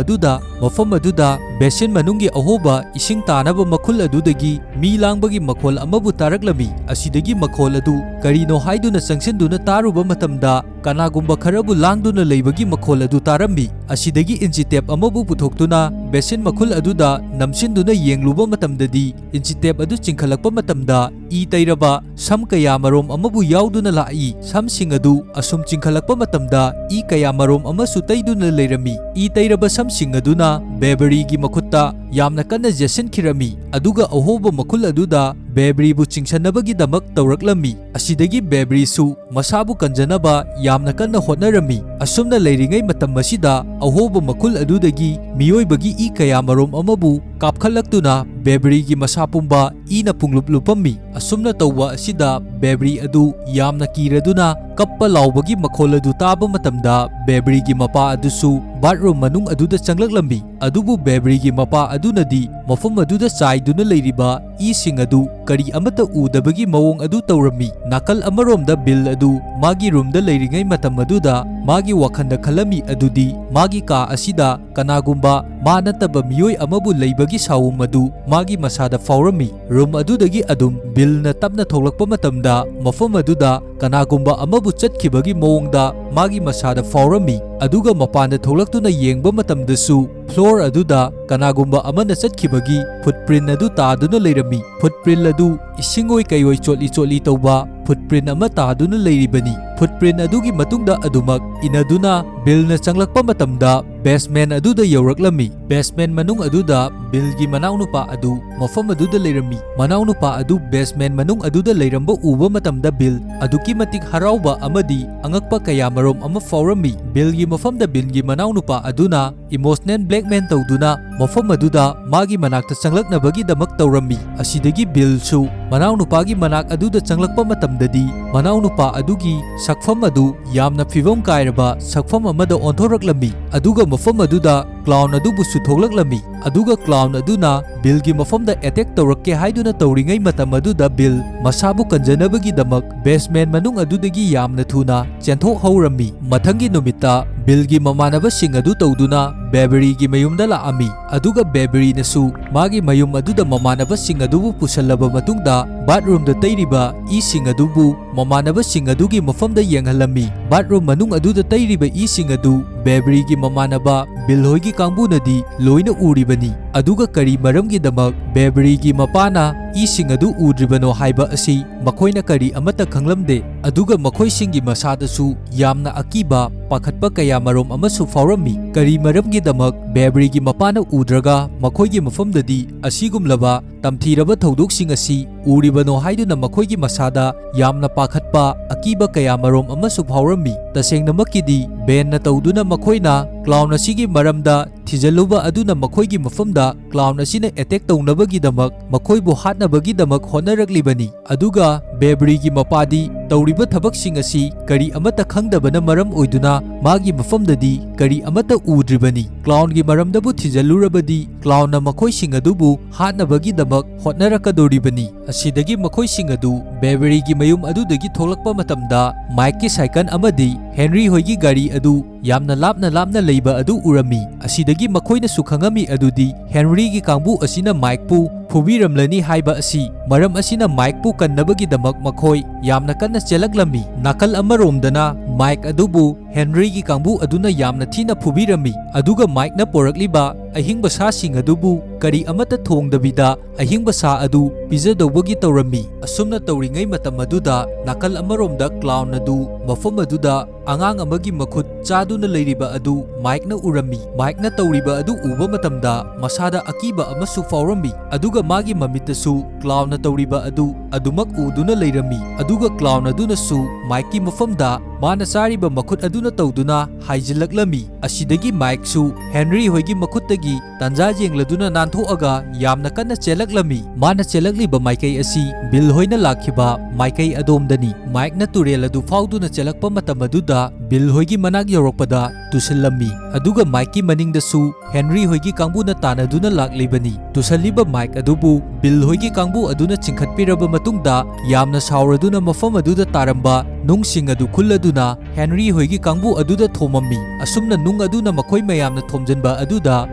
ꯑꯗꯨꯗ ꯃꯐꯝ ꯑꯗꯨꯗ ꯕꯦꯁꯤꯟ ꯃꯅꯨꯡꯒꯤ ꯑꯍꯣꯕ ꯏꯁꯤꯡ ꯇꯥꯅꯕ ꯃꯈꯨꯜ ꯑꯗꯨꯗꯒꯤ ꯃꯤ ꯂꯥꯡꯕꯒꯤ ꯃꯈꯣꯜ ꯑꯃꯕꯨ ꯇꯥꯔꯛꯂꯝꯃꯤ꯫ ꯑꯁꯤꯗꯒꯤ ꯃꯈꯣꯜ ꯑꯗꯨ ꯀꯔꯤꯅꯣ ꯍꯥꯏꯗꯨꯅ ꯆꯪꯁꯤꯟꯗꯨꯅ ꯇꯥꯔꯨꯕ ꯃꯇꯝꯗ ꯀꯅꯥꯒꯨꯝꯕ ꯈꯔꯕꯨ ꯂꯥꯡꯗꯨꯅ ꯂꯩꯕꯒꯤ ꯃꯈꯣꯜ ꯑꯗꯨ ꯇꯥꯔꯝꯃꯤ꯫ ꯑꯁꯤꯗꯒꯤ ꯏꯟꯆꯤꯇꯦꯞ ꯑꯃꯕꯨ ꯄꯨꯊꯣꯛꯇꯨꯅ ꯕꯦꯁꯤꯟ ꯃꯈꯨꯜ ꯑꯗꯨꯗ ꯅꯝꯁꯤꯟꯗꯨꯅ ꯌꯦꯡꯂꯨꯕ ꯃꯇꯝꯗꯗꯤ ꯏꯟꯆꯤꯇꯦꯞ ꯑꯗꯨ ꯆꯤꯡꯈꯠꯂꯛꯄ ꯃꯇꯝꯗ ꯏ ꯇꯩꯔꯕ ꯁꯝ ꯀꯌꯥ ꯃꯔꯣꯝ ꯑꯃꯕꯨ ꯌꯥꯎꯗꯨꯅ ꯂꯥꯛꯏ꯫ ꯁꯝꯁꯤꯡ ꯑꯗꯨ ꯑꯁꯨꯝ ꯆꯤꯡꯈꯠꯂꯛꯄ ꯃꯇꯝꯗ ꯏ ꯀꯌꯥ ꯃꯔꯣꯝ ꯑꯃꯁꯨ ꯇꯩꯗꯨꯅ ꯂꯩꯔꯝꯃꯤ꯫ ꯏ ꯇꯩꯔꯕ ꯁꯝꯁꯤꯡ ꯑꯗꯨꯅ ꯕꯦꯕꯔꯤꯒꯤ ꯃꯈꯨꯠꯇ ꯌꯥꯝꯅ ꯀꯟꯅ ꯌꯦꯠꯁꯤꯟꯈꯤꯔꯝꯃꯤ꯫ ꯑꯗꯨꯒ ꯑꯍꯣꯕ ꯃꯈꯨꯜ ꯑꯗꯨꯗ ꯕꯦꯕ꯭ꯔꯤꯕꯨ ꯆꯤꯡꯁꯟꯅꯕꯒꯤꯗꯃꯛ ꯇꯧꯔꯛꯂꯝꯃꯤ꯫ ꯑꯁꯤꯗꯒꯤ ꯕꯦꯕ꯭ꯔꯤꯁꯨ ꯃꯁꯥꯕꯨ ꯀꯟꯖꯅꯕ ꯌꯥꯝꯅ ꯀꯟꯅ ꯍꯣꯠꯅꯔꯝꯃꯤ꯫ ꯑꯁꯨꯝꯅ ꯂꯩꯔꯤꯉꯩ ꯃꯇꯝ ꯑꯁꯤꯗ ꯑꯍꯣꯕ ꯃꯈꯨꯜ ꯑꯗꯨꯗꯒꯤ ꯃꯤꯑꯣꯏꯕꯒꯤ ꯏ ꯀꯌꯥꯃꯔꯨꯝ ꯑꯃꯕꯨ ꯀꯥꯞꯈꯠꯂꯛꯇꯨꯅ ꯕꯦꯕ꯭ꯔꯤꯒꯤ ꯃꯁꯥ ꯄꯨꯝꯕ ꯏꯅ ꯄꯨꯡꯂꯨꯞ ꯂꯨꯞꯄꯝꯃꯤ꯫ ꯑꯁꯨꯝꯅ ꯇꯧꯕ ꯑꯁꯤꯗ ꯕꯦꯕ꯭ꯔꯤ ꯑꯗꯨ ꯌꯥꯝꯅ ꯀꯤꯔꯗꯨꯅ ꯀꯞꯄ ꯂꯥꯎꯕꯒꯤ ꯃꯈꯣꯜ ꯑꯗꯨ ꯇꯥꯕ ꯃꯇꯝꯗ ꯕꯦꯕ꯭ꯔꯤꯒꯤ ꯃꯄꯥ ꯑꯗꯨꯁꯨ ꯕꯥꯠꯔꯨꯝ ꯃꯅꯨꯡ ꯑꯗꯨꯗ ꯆꯪꯂꯛꯂꯝꯃꯤ꯫ ꯑꯗꯨꯕꯨ ꯕꯦꯕ꯭ꯔꯤꯒꯤ ꯃꯄꯥ ꯑꯗꯨꯅꯗꯤ ꯃꯐꯝ ꯑꯗꯨꯗ ꯆꯥꯏꯗꯨꯅ ꯂꯩꯔꯤꯕ ꯏꯁꯤꯡ ꯑꯗꯨ ꯀꯔꯤ ꯑꯃꯠꯇ ꯎꯗꯕꯒꯤ ꯃꯑꯣꯡ ꯑꯗꯨ ꯇꯧꯔꯝꯃꯤ꯫ ꯅꯥꯀꯜ ꯑꯃꯔꯣꯝꯗ ꯕꯤꯜ ꯑꯗꯨ ꯃꯥꯒꯤ ꯔꯨꯝꯗ ꯂꯩꯔꯤꯉꯩ ꯃꯇꯝ ꯑꯗꯨꯗ ꯃꯥꯒꯤ ꯋꯥꯈꯜꯗ ꯈꯜꯂꯝꯃꯤ ꯑꯗꯨꯗꯤ ꯃꯥꯒꯤ ꯀꯥ ꯑꯁꯤꯗ ꯀꯅꯥꯒꯨꯝꯕ ꯃꯥ ꯅꯠꯇꯕ ꯃꯤꯑꯣꯏ ꯑꯃꯕꯨ ꯂꯩꯕꯒꯤ ꯁꯥꯎꯝ ꯑꯗꯨ ꯃꯥꯒꯤ ꯃꯁꯥꯗ ꯐꯥꯎꯔꯝꯃꯤ꯫ ꯔꯨꯝ ꯑꯗꯨꯗꯒꯤ ꯑꯗꯨꯝ ꯕꯤꯜꯅ ꯇꯞꯅ ꯊꯣꯛꯂꯛꯄ ꯃꯇꯝꯗ ꯃꯐꯝ ꯑꯗꯨꯗ ꯀꯅꯥꯒꯨꯝꯕ ꯑꯃꯕꯨ ꯆꯠꯈꯤꯕꯒꯤ ꯃꯑꯣꯡꯗ ꯃꯥꯒꯤ ꯃꯁꯥꯗ ꯐꯥꯎꯔꯝꯃꯤ꯫ ꯑꯗꯨꯒ ꯃꯄꯥꯟꯗ ꯊꯣꯛꯂꯛꯇꯨꯅ ꯌꯦꯡꯕ ꯃꯇꯝꯗꯁꯨ ꯐ꯭ꯂꯣꯔ ꯑꯗꯨꯗ ꯀꯅꯥꯒꯨꯝꯕ ꯑꯃꯅ ꯆꯠꯈꯤꯕꯒꯤ ꯐꯨꯠꯄ꯭ꯔꯤꯟ ꯑꯗꯨ ꯇꯥꯗꯨꯅ ꯂꯩꯔꯝꯃꯤ꯫ ꯐꯨꯠꯄ꯭ꯔꯤꯟ ꯑꯗꯨ ꯏꯁꯤꯡꯑꯣꯏ ꯀꯩꯑꯣꯏ ꯆꯣꯠꯂꯤ ꯆꯣꯠꯂꯤ ꯇꯧꯕ ꯐꯨꯠꯄ꯭ꯔꯤꯟ ꯑꯃ ꯇꯥꯗꯨꯅ ꯂꯩꯔꯤꯕꯅꯤ꯫ ꯐꯨꯠꯄ꯭ꯔꯤꯟ ꯑꯗꯨꯒꯤ ꯃꯇꯨꯡꯗ ꯑꯗꯨꯃꯛ ꯏꯟꯅꯗꯨꯅ ꯕꯤꯜꯅ ꯆꯪꯂꯛꯄ ꯃꯇꯝꯗ ꯕꯦꯁꯃꯦꯟ ꯑꯗꯨꯗ ꯌꯧꯔꯛꯂꯝꯃꯤ꯫ ꯕꯦꯁꯃꯦꯟ ꯃꯅꯨꯡ ꯑꯗꯨꯗ ꯕꯤꯜꯒꯤ ꯃꯅꯥꯎꯅꯨꯄꯥ ꯑꯗꯨ ꯃꯐꯝ ꯑꯗꯨꯗ ꯂꯩꯔꯝꯃꯤ꯫ ꯃꯅꯥꯎꯅꯨꯄꯥ ꯑꯗꯨ ꯕꯦꯁꯃꯦꯟ ꯃꯅꯨꯡ ꯑꯗꯨꯗ ꯂꯩꯔꯝꯕ ꯎꯕ ꯃꯇꯝꯗ ꯕꯤꯜ ꯑꯗꯨꯛꯀꯤ ꯃꯇꯤꯛ ꯍꯔꯥꯎꯕ ꯑꯃꯗꯤ ꯑꯉꯛꯄ ꯀꯌꯥꯃꯔꯨꯝ ꯑꯃ ꯐꯥꯎꯔꯝꯃꯤ꯫ ꯕꯤꯜꯒꯤ ꯃꯐꯝꯗ ꯕꯤꯜꯒꯤ ꯃꯅꯥꯎꯅꯨꯄꯥ ꯑꯗꯨꯅ ꯏꯃꯣꯁꯅꯦꯜ ꯕ꯭ꯂꯦꯛꯃꯦꯟ ꯇꯧꯗꯨꯅ ꯃꯐꯝ ꯑꯗꯨꯗ ꯃꯥꯒꯤ ꯃꯅꯥꯛꯇ ꯆꯪꯂꯛꯅꯕꯒꯤꯗꯃꯛ ꯇꯧꯔꯝꯃꯤ꯫ ꯑꯁꯤꯗꯒꯤ ꯕꯤꯜꯁꯨ ꯃꯅꯥꯎꯅꯨꯄꯥꯒꯤ ꯃꯅꯥꯛ ꯑꯗꯨꯗ ꯆꯪꯂꯛꯄ ꯃꯇꯝꯗꯗꯤ ꯃꯅꯥꯎꯅꯨꯄꯥ ꯑꯗꯨꯒꯤ ꯁꯛꯐꯝ ꯑꯗꯨ ꯌꯥꯝꯅ ꯐꯤꯕꯝ ꯀꯥꯏꯔꯕ ꯁꯛꯐꯝ ꯑꯃꯗ ꯑꯣꯟꯊꯣꯔꯛꯂꯝꯃꯤ꯫ ꯑꯗꯨꯒ ꯃꯐꯝ ꯑꯗꯨꯗ ꯀ꯭ꯂꯥꯎꯟ ꯑꯗꯨꯕꯨꯁꯨ ꯊꯣꯛꯂꯛꯂꯝꯃꯤ꯫ ꯑꯗꯨꯒ ꯀ꯭ꯂꯥꯎꯟ ꯑꯗꯨꯅ ꯕꯤꯜꯒꯤ ꯃꯐꯝꯗ ꯑꯦꯇꯦꯛ ꯇꯧꯔꯛꯀꯦ ꯍꯥꯏꯗꯨꯅ ꯇꯧꯔꯤꯉꯩ ꯃꯇꯝ ꯑꯗꯨꯗ ꯕꯤꯜ ꯃꯁꯥꯕꯨ ꯀꯟꯖꯅꯕꯒꯤꯗꯃꯛ ꯕꯦꯁꯃꯦꯟ ꯃꯅꯨꯡ ꯑꯗꯨꯗꯒꯤ ꯌꯥꯝꯅ ꯊꯨꯅ ꯆꯦꯟꯊꯣꯛꯍꯧꯔꯝꯃꯤ꯫ ꯃꯊꯪꯒꯤ ꯅꯨꯃꯤꯠꯇ ꯕꯤꯜꯒꯤ ꯃꯃꯥꯟꯅꯕꯁꯤꯡ ꯑꯗꯨ ꯇꯧꯗꯨꯅ ꯕꯦꯕꯔꯤꯒꯤ ꯃꯌꯨꯝꯗ ꯂꯥꯛꯑꯝꯃꯤ꯫ ꯑꯗꯨꯒ ꯕꯦꯕꯔꯤꯅꯁꯨ ꯃꯥꯒꯤ ꯃꯌꯨꯝ ꯑꯗꯨꯗ ꯃꯃꯥꯟꯅꯕꯁꯤꯡ ꯑꯗꯨꯕꯨ ꯄꯨꯁꯜꯂꯕ ꯃꯇꯨꯡꯗ ꯕꯥꯠꯔꯨꯝꯗ ꯇꯩꯔꯤꯕ ꯏꯁꯤꯡ ꯑꯗꯨꯕꯨ ꯃꯃꯥꯟꯅꯕꯁꯤꯡ ꯑꯗꯨꯒꯤ ꯃꯐꯝꯗ ꯌꯦꯡꯍꯜꯂꯝꯃꯤ꯫ Bathroom ꯃꯅꯨꯡ ꯑꯗꯨꯗ ꯇꯩꯔꯤꯕ ꯏꯁꯤꯡ ꯑꯗꯨ ꯕꯦꯕꯔꯤꯒꯤ ꯃꯃꯥꯟꯅꯕ ꯕꯤꯜ ꯍꯣꯏꯒꯤ ꯀꯥꯡꯕꯨꯅꯗꯤ ꯂꯣꯏꯅ ꯎꯔꯤꯕꯅꯤ꯫ ꯑꯗꯨꯒ ꯀꯔꯤ ꯃꯔꯝꯒꯤꯗꯃꯛ ꯕꯦꯕꯔꯤꯒꯤ ꯃꯄꯥꯅ ꯏꯁꯤꯡ ꯑꯗꯨ ꯎꯗ꯭ꯔꯤꯕꯅꯣ ꯍꯥꯏꯕ ꯑꯁꯤ ꯃꯈꯣꯏꯅ ꯀꯔꯤ ꯑꯃꯠꯇ ꯈꯪꯂꯝꯗꯦ꯫ ꯑꯗꯨꯒ ꯃꯈꯣꯏꯁꯤꯡꯒꯤ ꯃꯁꯥꯗꯁꯨ ꯌꯥꯝꯅ ꯑꯀꯤꯕ, ꯄꯥꯈꯠꯄ ꯀꯌꯥ ꯃꯔꯣꯝ ꯑꯃꯁꯨ ꯐꯥꯎꯔꯝꯃꯤ꯫ ꯀꯔꯤ ꯃꯔꯝꯒꯤꯗꯃꯛ ꯕꯦꯕꯔꯤꯒꯤ ꯃꯄꯥꯅ ꯎꯗ꯭ꯔꯒ ꯃꯈꯣꯏꯒꯤ ꯃꯐꯝꯗꯗꯤ ꯑꯁꯤꯒꯨꯝꯂꯕ ꯇꯝꯊꯤꯔꯕ ꯊꯧꯗꯣꯛꯁꯤꯡ ꯑꯁꯤ ꯎꯔꯤꯕꯅꯣ ꯍꯥꯏꯗꯨꯅ ꯃꯈꯣꯏꯒꯤ ꯃꯁꯥꯗ ꯌꯥꯝꯅ ꯄꯥꯈꯠꯄ, ꯑꯀꯤꯕ ꯀꯌꯥ ꯃꯔꯣꯝ ꯑꯃꯁꯨ ꯐꯥꯎꯔꯝꯃꯤ꯫ ꯇꯁꯦꯡꯅꯃꯛꯀꯤꯗꯤ ꯕꯦꯟꯅ ꯇꯧꯗꯨꯅ ꯃꯈꯣꯏꯅ clown ꯑꯁꯤꯒꯤ ꯃꯔꯝꯗ ꯊꯤꯖꯤꯜꯂꯨꯕ ꯑꯗꯨꯅ ꯃꯈꯣꯏꯒꯤ ꯃꯐꯝꯗ clown ꯑꯁꯤꯅ attack ꯇꯧꯅꯕꯒꯤꯗꯃꯛ, ꯃꯈꯣꯏꯕꯨ ꯍꯥꯠꯅꯕꯒꯤꯗꯃꯛ ꯍꯣꯠꯅꯔꯛꯂꯤꯕꯅꯤ꯫ ꯑꯗꯨꯒ ꯕꯦꯕꯔꯤꯒꯤ ꯃꯄꯥꯗꯤ ꯇꯧꯔꯤꯕ ꯊꯕꯛꯁꯤꯡ ꯑꯁꯤ ꯀꯔꯤ ꯑꯃꯠꯇ ꯈꯪꯗꯕꯅ ꯃꯔꯝ ꯑꯣꯏꯗꯨꯅ ꯃꯥꯒꯤ ꯃꯐꯝꯗꯗꯤ ꯀꯔꯤ ꯑꯃꯠꯇ ꯎꯗ꯭ꯔꯤꯕꯅꯤ꯫ Clownꯒꯤ ꯃꯔꯝꯗꯕꯨ ꯊꯤꯖꯤꯜꯂꯨꯔꯕꯗꯤ clownꯅ ꯃꯈꯣꯏꯁꯤꯡ ꯑꯗꯨꯕꯨ ꯍꯥꯠꯅꯕꯒꯤꯗꯃꯛ ꯍꯣꯠꯅꯔꯛꯀꯗꯧꯔꯤꯕꯅꯤ꯫ ꯑꯁꯤꯗꯒꯤ ꯃꯈꯣꯏꯁꯤꯡ ꯑꯗꯨ ꯕꯦꯕꯔꯤꯒꯤ ꯃꯌꯨꯝ ꯑꯗꯨꯗꯒꯤ ꯊꯣꯛꯂꯛꯄ ꯃꯇꯝꯗ ꯃꯥꯏꯛꯀꯤ ꯁꯥꯏꯀꯜ ꯑꯃꯗꯤ ꯍꯦꯟꯔꯤ ꯍꯣꯏꯒꯤ ꯒꯥꯔꯤ ꯑꯗꯨ ꯌꯥꯝꯅ ꯂꯥꯞꯅ ꯂꯥꯞꯅ ꯂꯩꯕ ꯑꯗꯨ ꯎꯔꯝꯃꯤ꯫ ꯑꯁꯤꯗꯒꯤ ꯃꯈꯣꯏꯅꯁꯨ ꯈꯪꯉꯝꯃꯤ ꯑꯗꯨꯗꯤ ꯍꯦꯟꯔꯤꯒꯤ ꯀꯥꯡꯕꯨ ꯑꯁꯤꯅ ꯃꯥꯏꯛꯄꯨ ꯐꯨꯕꯤꯔꯝꯂꯅꯤ ꯍꯥꯏꯕ ꯑꯁꯤ꯫ ꯃꯔꯝ ꯑꯁꯤꯅ ꯃꯥꯏꯛꯄꯨ ꯀꯟꯅꯕꯒꯤꯗꯃꯛ ꯃꯈꯣꯏ ꯌꯥꯝꯅ ꯀꯟꯅ ꯆꯦꯜꯂꯛꯂꯝꯃꯤ꯫ ꯅꯥꯀꯜ ꯑꯃꯔꯣꯝꯗꯅ ꯃꯥꯏꯛ ꯑꯗꯨꯕꯨ ꯍꯦꯟꯔꯤꯒꯤ ꯀꯥꯡꯕꯨ ꯑꯗꯨꯅ ꯌꯥꯝꯅ ꯊꯤꯅ ꯐꯨꯕꯤꯔꯝꯃꯤ꯫ ꯑꯗꯨꯒ ꯃꯥꯏꯛꯅ ꯄꯣꯔꯛꯂꯤꯕ ꯑꯍꯤꯡꯕ ꯁꯥꯁꯤꯡ ꯑꯗꯨꯕꯨ ꯀꯔꯤ ꯑꯃꯠꯇ ꯊꯣꯡꯗꯕꯤꯗ ꯑꯍꯤꯡꯕ ꯁꯥ ꯑꯗꯨ ꯄꯤꯖꯗꯧꯕꯒꯤ ꯇꯧꯔꯝꯃꯤ꯫ ꯑꯁꯨꯝꯅ ꯇꯧꯔꯤꯉꯩ ꯃꯇꯝ ꯑꯗꯨꯗ ꯅꯥꯀꯜ ꯑꯃꯔꯣꯝꯗ clown ꯑꯗꯨ ꯃꯐꯝ ꯑꯗꯨꯗ ꯑꯉꯥꯡ ꯑꯃꯒꯤ ꯃꯈꯨꯠ ꯆꯥꯗꯨꯅ ꯂꯩꯔꯤꯕ ꯑꯗꯨ ꯃꯥꯏꯛꯅ ꯎꯔꯝꯃꯤ꯫ ꯃꯥꯏꯛꯅ ꯇꯧꯔꯤꯕ ꯑꯗꯨ ꯎꯕ ꯃꯇꯝꯗ ꯃꯁꯥꯗ ꯑꯀꯤꯕ ꯑꯃꯁꯨ ꯐꯥꯎꯔꯝꯃꯤ꯫ ꯑꯗꯨꯒ ꯃꯥꯒꯤ ꯃꯃꯤꯠꯇꯁꯨ clownꯅ ꯇꯧꯔꯤꯕ ꯑꯗꯨ ꯑꯗꯨꯃꯛ ꯎꯗꯨꯅ ꯂꯩꯔꯝꯃꯤ꯫ ꯑꯗꯨꯒ clown ꯑꯗꯨꯅꯁꯨ ꯃꯥꯏꯛꯀꯤ ꯃꯐꯝꯗ ꯃꯥꯅ ꯆꯥꯔꯤꯕ ꯃꯈꯨꯠ ꯑꯗꯨꯅ ꯇꯧꯗꯨꯅ ꯍꯥꯏꯖꯤꯜꯂꯛꯂꯝꯃꯤ꯫ ꯑꯁꯤꯗꯒꯤ ꯃꯥꯏꯛꯁꯨ ꯍꯦꯟꯔꯤ ꯍꯣꯏꯒꯤ ꯃꯈꯨꯠꯇꯒꯤ ꯇꯥꯟꯖꯥ ꯌꯦꯡꯂꯗꯨꯅ ꯅꯥꯟꯊꯣꯛꯑꯒ ꯌꯥꯝꯅ ꯀꯟꯅ ꯆꯦꯜꯂꯛꯂꯝꯃꯤ꯫ ꯃꯥꯅ ꯆꯦꯜꯂꯛꯂꯤꯕ ꯃꯥꯏꯀꯩ ꯑꯁꯤ ꯕꯤꯜ ꯍꯣꯏꯅ ꯂꯥꯛꯈꯤꯕ ꯃꯥꯏꯀꯩ ꯑꯗꯣꯝꯗꯅꯤ꯫ ꯃꯥꯏꯛꯅ ꯇꯨꯔꯦꯜ ꯑꯗꯨ ꯐꯥꯎꯗꯨꯅ ꯆꯦꯜꯂꯛꯄ ꯃꯇꯝ ꯑꯗꯨꯗ ꯕꯤꯜ ꯍꯣꯏꯒꯤ ꯃꯅꯥꯛ ꯌꯧꯔꯛꯄꯗ ꯇꯨꯁꯤꯜꯂꯝꯃꯤ꯫ ꯑꯗꯨꯒ ꯃꯥꯏꯛꯀꯤ ꯃꯅꯤꯡꯗꯁꯨ ꯍꯦꯟꯔꯤ ꯍꯣꯏꯒꯤ ꯀꯥꯡꯕꯨꯅ ꯇꯥꯟꯅꯗꯨꯅ ꯂꯥꯛꯂꯤꯕꯅꯤ꯫ ꯇꯨꯁꯜꯂꯤꯕ ꯃꯥꯏꯛ ꯑꯗꯨꯕꯨ ꯕꯤꯜ ꯍꯣꯏꯒꯤ ꯀꯥꯡꯕꯨ ꯑꯗꯨꯅ ꯆꯤꯡꯈꯠꯄꯤꯔꯕ ꯃꯇꯨꯡꯗ ꯌꯥꯝꯅ ꯁꯥꯎꯔꯗꯨꯅ ꯃꯐꯝ ꯑꯗꯨꯗ ꯇꯥꯔꯝꯕ ꯅꯨꯡꯁꯤꯡ ꯑꯗꯨ ꯈꯨꯜꯂꯗꯨꯅ ꯍꯦꯟꯔꯤ ꯍꯣꯏꯒꯤ ꯀꯥꯡꯕꯨ ꯑꯗꯨꯗ ꯊꯣꯝꯃꯝꯃꯤ꯫ ꯑꯁꯨꯝꯅ ꯅꯨꯡ ꯑꯗꯨꯅ ꯃꯈꯣꯏ ꯃꯌꯥꯝꯅ ꯊꯣꯝꯖꯤꯟꯕ ꯑꯗꯨꯗ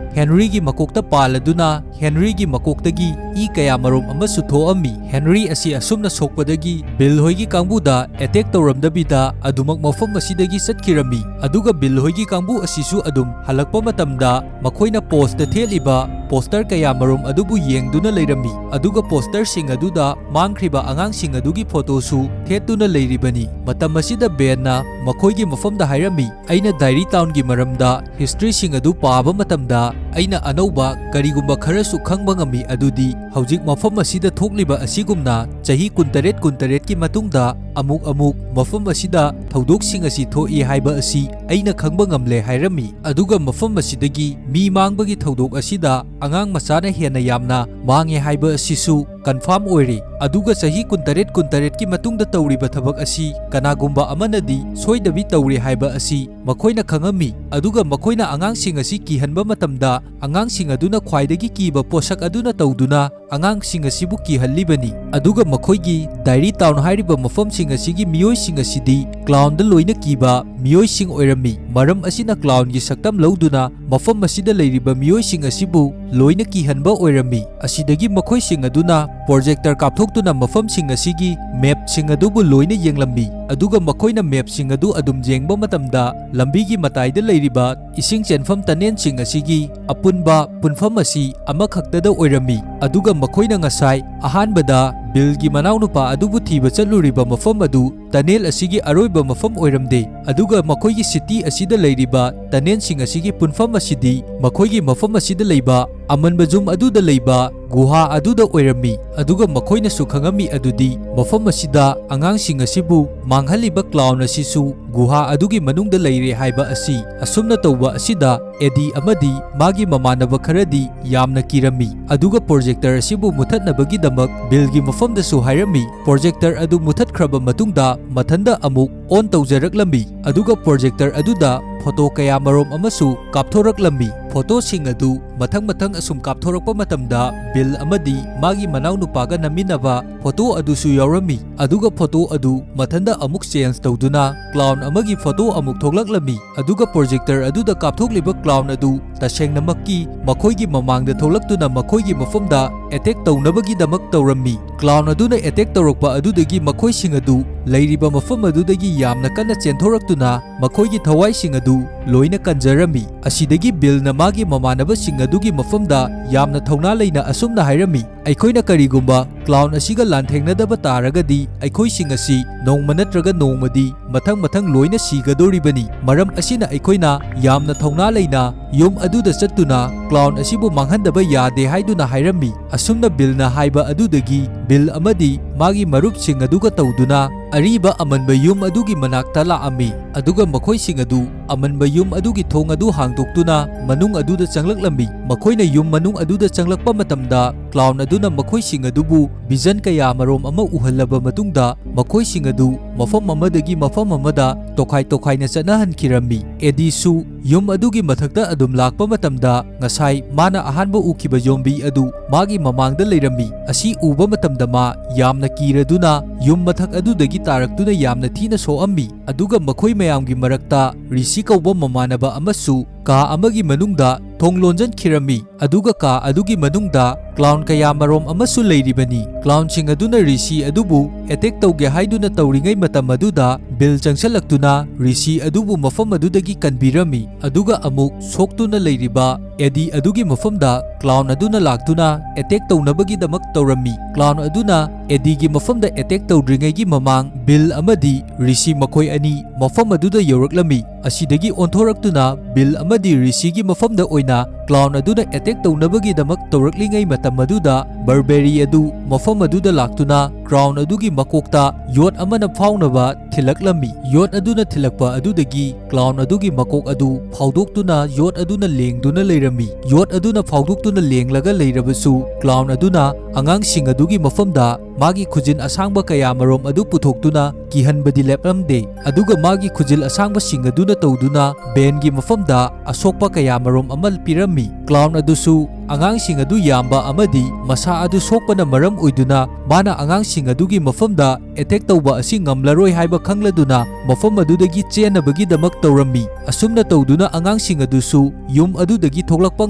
ꯍꯦꯟꯔꯤꯒꯤ ꯃꯀꯣꯛꯇ ꯄꯥꯜꯂꯗꯨꯅ ꯍꯦꯟꯔꯤꯒꯤ ꯃꯀꯣꯛꯇꯒꯤ ꯏ ꯀꯌꯥ ꯃꯔꯨꯝ ꯑꯃꯁꯨ ꯊꯣꯛꯑꯝꯃꯤ꯫ ꯍꯦꯟꯔꯤ ꯑꯁꯤ ꯑꯁꯨꯝꯅ ꯁꯣꯛꯄꯗꯒꯤ ꯕꯤꯜ ꯍꯣꯏꯒꯤ ꯀꯥꯡꯕꯨꯗ ꯑꯦꯇꯦꯛ ꯇꯧꯔꯝꯗꯕꯤꯗ ꯑꯗꯨꯃꯛ ꯃꯐꯝ ꯑꯁꯤꯗꯒꯤ ꯆꯠꯈꯤꯔꯝꯃꯤ꯫ ꯑꯗꯨꯒ ꯕꯤꯜ ꯍꯣꯏꯒꯤ ꯀꯥꯡꯕꯨ ꯑꯁꯤꯁꯨ ꯑꯗꯨꯝ ꯍꯜꯂꯛꯄ ꯃꯇꯝꯗ ꯃꯈꯣꯏꯅ ꯄꯣꯁꯇ ꯊꯦꯠꯂꯤꯕ ꯄꯣꯁꯇꯔ ꯀꯌꯥ ꯃꯔꯨꯝ ꯑꯗꯨꯕꯨ ꯌꯦꯡꯗꯨꯅ ꯂꯩꯔꯝꯃꯤ꯫ ꯑꯗꯨꯒ ꯄꯣꯁꯇꯔꯁꯤꯡ ꯑꯗꯨꯗ ꯃꯥꯡꯈ꯭ꯔꯤꯕ ꯑꯉꯥꯡꯁꯤꯡ ꯑꯗꯨꯒꯤ ꯐꯣꯇꯣꯁꯨ ꯊꯦꯠꯇꯨꯅ ꯂꯩꯔꯤꯕꯅꯤ꯫ ꯃꯇꯝ ꯑꯁꯤꯗ ꯕꯦꯟꯅ ꯃꯈꯣꯏꯒꯤ ꯃꯐꯝꯗ ꯍꯥꯏꯔꯝꯃꯤ, "ꯑꯩꯅ ꯗꯥꯏꯔꯤ ꯇꯥꯎꯟꯒꯤ ꯃꯔꯝꯗ ꯍꯤꯁꯇ꯭ꯔꯤꯁꯤꯡ ꯑꯗꯨ ꯄꯥꯕ ꯃꯇꯝꯗ ꯑꯩꯅ ꯑꯅꯧꯕ ꯀꯔꯤꯒꯨꯝꯕ ꯈꯔꯁꯨ ꯈꯪꯕ ꯉꯝꯃꯤ꯫ ꯑꯗꯨꯗꯤ ꯍꯧꯖꯤꯛ ꯃꯐꯝ ꯑꯁꯤꯗ ꯊꯣꯛꯂꯤꯕ ꯑꯁꯤꯒꯨꯝꯅ ꯆꯍꯤ ꯀꯨꯟꯇꯔꯦꯠ ꯀꯨꯟꯇꯔꯦꯠꯀꯤ ꯃꯇꯨꯡꯗ ꯑꯃꯨꯛ ꯑꯃꯨꯛ ꯃꯐꯝ ꯑꯁꯤꯗ ꯊꯧꯗꯣꯛꯁꯤꯡ ꯑꯁꯤ ꯊꯣꯛꯏ ꯍꯥꯏꯕ ꯑꯁꯤ ꯑꯩꯅ ꯈꯪꯕ ꯉꯝꯂꯦ" ꯍꯥꯏꯔꯝꯃꯤ꯫ ꯑꯗꯨꯒ ꯃꯐꯝ ꯑꯁꯤꯗꯒꯤ ꯃꯤ ꯃꯥꯡꯕꯒꯤ ꯊꯧꯗꯣꯛ ꯑꯁꯤꯗ ꯑꯉꯥꯡ ꯃꯆꯥꯅ ꯍꯦꯟꯅ ꯌꯥꯝꯅ ꯃꯥꯡꯉꯦ ꯍꯥꯏꯕ ꯑꯁꯤꯁꯨ ꯀꯟꯐꯥꯔꯝ ꯑꯣꯏꯔꯦ꯫ ꯑꯗꯨꯒ ꯆꯍꯤ ꯀꯨꯟꯇꯔꯦꯠ ꯀꯨꯟꯇꯔꯦꯠꯀꯤ ꯃꯇꯨꯡꯗ ꯇꯧꯔꯤꯕ ꯊꯕꯛ ꯑꯁꯤ ꯀꯅꯥꯒꯨꯝꯕ ꯑꯃꯅꯗꯤ ꯁꯣꯏꯗꯕꯤ ꯇꯧꯔꯦ ꯍꯥꯏꯕ ꯑꯁꯤ ꯃꯈꯣꯏꯅ ꯈꯪꯉꯝꯃꯤ꯫ ꯑꯗꯨꯒ ꯃꯈꯣꯏꯅ ꯑꯉꯥꯡꯁꯤꯡ ꯑꯁꯤ ꯀꯤꯍꯟꯕ ꯃꯇꯝꯗ, ꯑꯉꯥꯡꯁꯤꯡ ꯑꯗꯨꯅ ꯈ꯭ꯋꯥꯏꯗꯒꯤ ꯀꯤꯕ ꯄꯣꯠꯁꯛ ꯑꯗꯨꯅ ꯇꯧꯗꯨꯅ ꯑꯉꯥꯡꯁꯤꯡ ꯑꯁꯤꯕꯨ ꯀꯤꯍꯜꯂꯤꯕꯅꯤ꯫ ꯑꯗꯨꯒ ꯃꯈꯣꯏꯒꯤ ꯗꯥꯏꯔꯤ ꯇꯥꯎꯟ ꯍꯥꯏꯔꯤꯕ ꯃꯐꯝꯁꯤꯡ ꯑꯁꯤꯒꯤ ꯃꯤꯑꯣꯏꯁꯤꯡ ꯑꯁꯤꯗꯤ ꯀ꯭ꯂꯥꯎꯟꯗ ꯂꯣꯏꯅ ꯀꯤꯕ ꯃꯤꯑꯣꯏꯁꯤꯡ ꯑꯣꯏꯔꯝꯃꯤ꯫ ꯃꯔꯝ ꯑꯁꯤꯅ ꯀ꯭ꯂꯥꯎꯟꯒꯤ ꯁꯛꯇꯝ ꯂꯧꯗꯨꯅ ꯃꯐꯝ ꯑꯁꯤꯗ ꯂꯩꯔꯤꯕ ꯃꯤꯑꯣꯏꯁꯤꯡ ꯑꯁꯤꯕꯨ ꯂꯣꯏꯅ ꯀꯤꯍꯟꯕ ꯑꯣꯏꯔꯝꯃꯤ꯫ ꯑꯁꯤꯗꯒꯤ ꯃꯈꯣꯏꯁꯤꯡ ꯑꯗꯨꯅ ꯄ꯭ꯔꯣꯖꯦꯛꯇꯔ ꯀꯥꯞꯊꯣꯛꯇꯨꯅ ꯃꯐꯝꯁꯤꯡ ꯑꯁꯤꯒꯤ ꯃꯦꯞꯁꯤꯡ ꯑꯗꯨꯕꯨ ꯂꯣꯏꯅ ꯌꯦꯡꯂꯝꯃꯤ꯫ ꯑꯗꯨꯒ ꯃꯈꯣꯏꯅ ꯃꯦꯞꯁꯤꯡ ꯑꯗꯨ ꯑꯗꯨꯝ ꯌꯦꯡꯕ ꯃꯇꯝꯗ, ꯂꯝꯕꯤꯒꯤ ꯃꯇꯥꯏꯗ ꯂꯩꯔꯤꯕ ꯏꯁꯤꯡ ꯆꯦꯟꯐꯝ ꯇꯅꯦꯜꯁꯤꯡ ꯑꯁꯤꯒꯤ ꯑꯄꯨꯟꯕ ꯄꯨꯟꯐꯝ ꯑꯁꯤ ꯑꯃꯈꯛꯇꯗ ꯑꯣꯏꯔꯝꯃꯤ꯫ ꯑꯗꯨꯒ ꯃꯈꯣꯏꯅ ꯉꯁꯥꯏ ꯑꯍꯥꯟꯕꯗ ꯕꯤꯜꯒꯤ ꯃꯅꯥꯎꯅꯨꯄꯥ ꯑꯗꯨꯕꯨ ꯊꯤꯕ ꯆꯠꯂꯨꯔꯤꯕ ꯃꯐꯝ ꯑꯗꯨ ꯇꯅꯦꯜ ꯑꯁꯤꯒꯤ ꯑꯔꯣꯏꯕ ꯃꯐꯝ ꯑꯣꯏꯔꯝꯗꯦ꯫ ꯑꯗꯨꯒ ꯃꯈꯣꯏꯒꯤ ꯁꯤꯇꯤ ꯑꯁꯤꯗ ꯂꯩꯔꯤꯕ ꯇꯅꯦꯜꯁꯤꯡ ꯑꯁꯤꯒꯤ ꯄꯨꯟꯐꯝ ꯑꯁꯤꯗꯤ ꯃꯈꯣꯏꯒꯤ ꯃꯐꯝ ꯑꯁꯤꯗ ꯂꯩꯕ ꯑꯃꯟꯕ ꯌꯨꯝ ꯑꯗꯨꯗ ꯂꯩꯕ ꯒꯨꯍꯥ ꯑꯗꯨꯗ ꯑꯣꯏꯔꯝꯃꯤ꯫ ꯑꯗꯨꯒ ꯃꯈꯣꯏꯅꯁꯨ ꯈꯪꯉꯝꯃꯤ ꯑꯗꯨꯗꯤ ꯃꯐꯝ ꯑꯁꯤꯗ ꯑꯉꯥꯡꯁꯤꯡ ꯑꯁꯤꯕꯨ ꯃꯥꯡꯍꯜꯂꯤꯕ ꯀ꯭ꯂꯥꯎꯟ ꯑꯁꯤꯁꯨ ꯒꯨꯍꯥ ꯑꯗꯨꯒꯤ ꯃꯅꯨꯡꯗ ꯂꯩꯔꯦ ꯍꯥꯏꯕ ꯑꯁꯤ꯫ ꯑꯁꯨꯝꯅ ꯇꯧꯕ ꯑꯁꯤꯗ ꯑꯦꯗꯤ ꯑꯃꯗꯤ ꯃꯥꯒꯤ ꯃꯃꯥꯟꯅꯕ ꯈꯔꯗꯤ ꯌꯥꯝꯅ ꯀꯤꯔꯝꯃꯤ꯫ ꯑꯗꯨꯒ ꯄ꯭ꯔꯣꯖꯦꯛꯇꯔ ꯑꯁꯤꯕꯨ ꯃꯨꯊꯠꯅꯕꯒꯤꯗꯃꯛ ꯕꯤꯜꯒꯤ ꯃꯐꯝꯗꯁꯨ ꯍꯥꯏꯔꯝꯃꯤ꯫ ꯄ꯭ꯔꯣꯖꯦꯛꯇꯔ ꯑꯗꯨ ꯃꯨꯊꯠꯈ꯭ꯔꯕ ꯃꯇꯨꯡꯗ ꯃꯊꯟꯗ ꯑꯃꯨꯛ ꯑꯣꯟ ꯇꯧꯖꯔꯛꯂꯝꯃꯤ꯫ ꯑꯗꯨꯒ ꯄ꯭ꯔꯣꯖꯦꯛꯇꯔ ꯑꯗꯨꯗ ꯐꯣꯇꯣ ꯀꯌꯥ ꯃꯔꯨꯝ ꯑꯃꯁꯨ ꯀꯥꯞꯊꯣꯔꯛꯂꯝꯃꯤ꯫ ꯐꯣꯇꯣꯁꯤꯡ ꯑꯗꯨ ꯃꯊꯪ ꯃꯊꯪ ꯑꯁꯨꯝ ꯀꯥꯞꯊꯣꯔꯛꯄ ꯃꯇꯝꯗ ꯕꯤꯜ ꯑꯃꯗꯤ ꯃꯥꯒꯤ ꯃꯅꯥꯎꯅꯨꯄꯥꯒ ꯅꯝꯃꯤꯟꯅꯕ ꯐꯣꯇꯣ ꯑꯗꯨꯁꯨ ꯌꯥꯎꯔꯝꯃꯤ꯫ ꯑꯗꯨꯒ ꯐꯣꯇꯣ ꯑꯗꯨ ꯃꯊꯟꯗ ꯑꯃꯨꯛ ꯆꯦꯟꯖ ꯇꯧꯗꯨꯅ ꯀ꯭ꯂꯥꯎꯟ ꯑꯃꯒꯤ ꯐꯣꯇꯣ ꯑꯃꯨꯛ ꯊꯣꯛꯂꯛꯂꯝꯃꯤ꯫ ꯑꯗꯨꯒ ꯄ꯭ꯔꯣꯖꯦꯛꯇꯔ ꯑꯗꯨꯗ ꯀꯥꯞꯊꯣꯛꯂꯤꯕ ꯀ꯭ꯂꯥꯎꯟ ꯑꯗꯨ ꯇꯁꯦꯡꯅꯃꯛꯀꯤ ꯃꯈꯣꯏꯒꯤ ꯃꯃꯥꯡꯗ ꯊꯣꯛꯂꯛꯇꯨꯅ ꯃꯈꯣꯏꯒꯤ ꯃꯐꯝꯗ ꯑꯦꯇꯦꯛ ꯇꯧꯅꯕꯒꯤꯗꯃꯛ ꯇꯧꯔꯝꯃꯤ꯫ ꯀ꯭ꯂꯥꯎꯟ ꯑꯗꯨꯅ ꯑꯦꯇꯦꯛ ꯇꯧꯔꯛꯄ ꯑꯗꯨꯗꯒꯤ ꯃꯈꯣꯏꯁꯤꯡ ꯑꯗꯨ ꯂꯩꯔꯤꯕ ꯃꯐꯝ ꯑꯗꯨꯗꯒꯤ ꯌꯥꯝꯅ ꯀꯟꯅ ꯆꯦꯟꯊꯣꯔꯛꯇꯨꯅ ꯃꯈꯣꯏꯒꯤ ꯊꯋꯥꯏꯁꯤꯡ ꯑꯗꯨ ꯂꯣꯏꯅ ꯀꯟꯖꯔꯝꯃꯤ꯫ ꯑꯁꯤꯗꯒꯤ ꯕꯤꯜꯅ ꯃꯥꯒꯤ ꯃꯃꯥꯟꯅꯕꯁꯤꯡ ꯑꯗꯨꯒꯤ ꯃꯐꯝꯗ ꯌꯥꯝꯅ ꯊꯧꯅꯥ ꯂꯩꯅ ꯑꯁꯨꯝꯅ ꯍꯥꯏꯔꯝꯃꯤ, "ꯑꯩꯈꯣꯏꯅ ꯀꯔꯤꯒꯨꯝꯕ ꯀ꯭ꯂꯥꯎꯟ ꯑꯁꯤꯒ ꯂꯥꯟꯊꯦꯡꯅꯗꯕ ꯇꯥꯔꯒꯗꯤ ꯑꯩꯈꯣꯏꯁꯤꯡ ꯑꯁꯤ ꯅꯣꯡꯃ ꯅꯠꯇ꯭ꯔꯒ ꯅꯣꯡꯃꯗꯤ ꯃꯊꯪ ꯃꯊꯪ ꯂꯣꯏꯅ ꯁꯤꯒꯗꯧꯔꯤꯕꯅꯤ꯫ ꯃꯔꯝ ꯑꯁꯤꯅ ꯑꯩꯈꯣꯏꯅ ꯌꯥꯝꯅ ꯊꯧꯅꯥ ꯂꯩꯅ ꯌꯨꯝ ꯑꯗꯨꯗ ꯆꯠꯇꯨꯅ ꯀ꯭ꯂꯥꯎꯟ ꯑꯁꯤꯕꯨ ꯃꯥꯡꯍꯟꯗꯕ ꯌꯥꯗꯦ" ꯍꯥꯏꯗꯨꯅ ꯍꯥꯏꯔꯝꯃꯤ꯫ ꯑꯁꯨꯝꯅ ꯕꯤꯜꯅ ꯍꯥꯏꯕ ꯑꯗꯨꯗꯒꯤ ꯕꯤꯜ ꯑꯃꯗꯤ ꯃꯥꯒꯤ ꯃꯔꯨꯞꯁꯤꯡ ꯑꯗꯨꯒ ꯇꯧꯗꯨꯅ ꯑꯔꯤꯕ ꯑꯃꯟꯕ ꯌꯨꯝ ꯑꯗꯨꯒꯤ ꯃꯅꯥꯛꯇ ꯂꯥꯛꯑꯝꯃꯤ꯫ ꯑꯗꯨꯒ ꯃꯈꯣꯏꯁꯤꯡ ꯑꯗꯨ ꯑꯃꯟꯕ ꯌꯨꯝ ꯑꯗꯨꯒꯤ ꯊꯣꯡ ꯑꯗꯨ ꯍꯥꯡꯗꯣꯛꯇꯨꯅ ꯃꯅꯨꯡ ꯑꯗꯨꯗ ꯆꯪꯂꯛꯂꯝꯃꯤ꯫ ꯃꯈꯣꯏꯅ ꯌꯨꯝ ꯃꯅꯨꯡ ꯑꯗꯨꯗ ꯆꯪꯂꯛꯄ ꯃꯇꯝꯗ ꯀ꯭ꯂꯥꯎꯟ ꯑꯗꯨꯅ ꯃꯈꯣꯏꯁꯤꯡ ꯑꯗꯨꯕꯨ ꯚꯤꯖꯟ ꯀꯌꯥ ꯃꯔꯣꯝ ꯑꯃ ꯎꯍꯜꯂꯕ ꯃꯇꯨꯡꯗ ꯃꯈꯣꯏꯁꯤꯡ ꯑꯗꯨ ꯃꯐꯝ ꯑꯃꯗꯒꯤ ꯃꯐꯝ ꯑꯃꯗ ꯇꯣꯈꯥꯏ ꯇꯣꯈꯥꯏꯅ ꯆꯠꯅꯍꯟꯈꯤꯔꯝꯃꯤ꯫ ꯑꯦꯗꯤꯁꯨ ꯌꯨꯝ ꯑꯗꯨꯒꯤ ꯃꯊꯛꯇ ꯑꯗꯨꯝ ꯂꯥꯛꯄ ꯃꯇꯝꯗ ꯉꯁꯥꯏ ꯃꯥꯅ ꯑꯍꯥꯟꯕ ꯎꯈꯤꯕ ꯖꯣꯝꯕꯤ ꯑꯗꯨ ꯃꯥꯒꯤ ꯃꯃꯥꯡꯗ ꯂꯩꯔꯝꯃꯤ꯫ ꯑꯁꯤ ꯎꯕ ꯃꯇꯝꯗ ꯃꯥ ꯌꯥꯝꯅ ꯀꯤꯔꯗꯨꯅ ꯌꯨꯝ ꯃꯊꯛ ꯑꯗꯨꯗꯒꯤ ꯇꯥꯔꯛꯇꯨꯅ ꯌꯥꯝꯅ ꯊꯤꯅ ꯁꯣꯛꯑꯝꯃꯤ꯫ ꯑꯗꯨꯒ ꯃꯈꯣꯏ ꯃꯌꯥꯝꯒꯤ ꯃꯔꯛꯇ ꯔꯤꯁꯤ ꯀꯧꯕ ꯃꯃꯥꯟꯅꯕ ꯑꯃꯁꯨ ꯀꯥ ꯑꯃꯒꯤ ꯃꯅꯨꯡꯗ ꯊꯣꯡ ꯂꯣꯟꯖꯟꯈꯤꯔꯝꯃꯤ꯫ ꯑꯗꯨꯒ ꯀꯥ ꯑꯗꯨꯒꯤ ꯃꯅꯨꯡꯗ ꯀ꯭ꯂꯥꯎꯟ ꯀꯌꯥ ꯃꯔꯣꯝ ꯑꯃꯁꯨ ꯂꯩꯔꯤꯕꯅꯤ꯫ ꯀ꯭ꯂꯥꯎꯟꯁꯤꯡ ꯑꯗꯨꯅ ꯔꯤꯁꯤ ꯑꯗꯨꯕꯨ ꯑꯦꯇꯦꯛ ꯇꯧꯒꯦ ꯍꯥꯏꯗꯨꯅ ꯇꯧꯔꯤꯉꯩ ꯃꯇꯝ ꯑꯗꯨꯗ ꯕꯤꯜ ꯆꯪꯁꯜꯂꯛꯇꯨꯅ ꯔꯤꯁꯤ ꯑꯗꯨꯕꯨ ꯃꯐꯝ ꯑꯗꯨꯗꯒꯤ ꯀꯟꯕꯤꯔꯝꯃꯤ꯫ ꯑꯗꯨꯒ ꯑꯃꯨꯛ ꯁꯣꯛꯇꯨꯅ ꯂꯩꯔꯤꯕ ꯑꯦꯗꯤ ꯑꯗꯨꯒꯤ ꯃꯐꯝꯗ ꯀ꯭ꯂꯥꯎꯟ ꯑꯗꯨꯅ ꯂꯥꯛꯇꯨꯅ ꯑꯦꯇꯦꯛ ꯇꯧꯅꯕꯒꯤꯗꯃꯛ ꯇꯧꯔꯝꯃꯤ꯫ ꯀ꯭ꯂꯥꯎꯟ ꯑꯗꯨꯅ ꯑꯦꯗꯤꯒꯤ ꯃꯐꯝꯗ ꯑꯦꯇꯦꯛ ꯇꯧꯗ꯭ꯔꯤꯉꯩꯒꯤ ꯃꯃꯥꯡ ꯕꯤꯜ ꯑꯃꯗꯤ ꯔꯤꯁꯤ ꯃꯈꯣꯏ ꯑꯅꯤ ꯃꯐꯝ ꯑꯗꯨꯗ ꯌꯧꯔꯛꯂꯝꯃꯤ꯫ ꯑꯁꯤꯗꯒꯤ ꯑꯣꯟꯊꯣꯔꯛꯇꯨꯅ ꯕꯤꯜ ꯑꯃꯗꯤ ꯔꯤꯁꯤꯒꯤ ꯃꯐꯝꯗ ꯑꯣꯏꯅ ꯀ꯭ꯂꯥꯎꯟ ꯑꯗꯨꯅ ꯑꯦꯇꯦꯛ ꯇꯧꯅꯕꯒꯤꯗꯃꯛ ꯇꯧꯔꯛꯂꯤꯉꯩ ꯃꯇꯝ ꯑꯗꯨꯗ ꯕꯔꯕꯦꯔꯤ ꯑꯗꯨ ꯃꯐꯝ ꯑꯗꯨꯗ ꯂꯥꯛꯇꯨꯅ ꯀ꯭ꯂꯥꯎꯟ ꯑꯗꯨꯒꯤ ꯃꯀꯣꯛꯇ ꯌꯣꯠ ꯑꯃꯅ ꯐꯥꯎꯅꯕ ꯊꯤꯜꯂꯛꯂꯝꯃꯤ꯫ ꯌꯣꯠ ꯑꯗꯨꯅ ꯊꯤꯜꯂꯛꯄ ꯑꯗꯨꯗꯒꯤ ꯀ꯭ꯂꯥꯎꯟ ꯑꯗꯨꯒꯤ ꯃꯀꯣꯛ ꯑꯗꯨ ꯐꯥꯎꯗꯣꯛꯇꯨꯅ ꯌꯣꯠ ꯑꯗꯨꯅ ꯂꯦꯡꯗꯨꯅ ꯂꯩꯔꯝꯃꯤ꯫ ꯌꯣꯠ ꯑꯗꯨꯅ ꯐꯥꯎꯗꯣꯛꯇꯨꯅ ꯂꯦꯡꯂꯒ ꯂꯩꯔꯕꯁꯨ ꯀ꯭ꯂꯥꯎꯟ ꯑꯗꯨꯅ ꯑꯉꯥꯡꯁꯤꯡ ꯑꯗꯨꯒꯤ ꯃꯐꯝꯗ ꯃꯥꯒꯤ ꯈꯨꯖꯤꯟ ꯑꯁꯥꯡꯕ ꯀꯌꯥ ꯃꯔꯣꯝ ꯑꯗꯨ ꯄꯨꯊꯣꯛꯇꯨꯅ ꯀꯤꯍꯟꯕꯗꯤ ꯂꯦꯞꯂꯝꯗꯦ꯫ ꯑꯗꯨꯒ ꯃꯥꯒꯤ ꯈꯨꯖꯤꯜ ꯑꯁꯥꯡꯕꯁꯤꯡ ꯑꯗꯨꯅ ꯇꯧꯗꯨꯅ ꯕꯦꯟꯒꯤ ꯃꯐꯝꯗ ꯑꯁꯣꯛꯄ ꯀꯌꯥ ꯃꯔꯣꯝ ꯑꯃ ꯄꯤꯔꯝꯃꯤ꯫ ꯀ꯭ꯂꯥꯎꯟ ꯑꯗꯨꯁꯨ ꯑꯉꯥꯡꯁꯤꯡ ꯑꯗꯨ ꯌꯥꯝꯕ ꯑꯃꯗꯤ ꯃꯁꯥ ꯑꯗꯨ ꯁꯣꯛꯄꯅ ꯃꯔꯝ ꯑꯣꯏꯗꯨꯅ ꯃꯥꯅ ꯑꯉꯥꯡꯁꯤꯡ ꯑꯗꯨꯒꯤ ꯃꯐꯝꯗ attack ꯇꯧꯕ ꯑꯁꯤ ꯉꯝꯂꯔꯣꯏ ꯍꯥꯏꯕ ꯈꯪꯂꯗꯨꯅ ꯃꯐꯝ ꯑꯗꯨꯗꯒꯤ ꯆꯦꯟꯅꯕꯒꯤꯗꯃꯛ ꯇꯧꯔꯝꯃꯤ꯫ ꯑꯁꯨꯝꯅ ꯇꯧꯗꯨꯅ ꯑꯉꯥꯡꯁꯤꯡ ꯑꯗꯨꯁꯨ ꯌꯨꯝ ꯑꯗꯨꯗꯒꯤ ꯊꯣꯛꯂꯛꯄ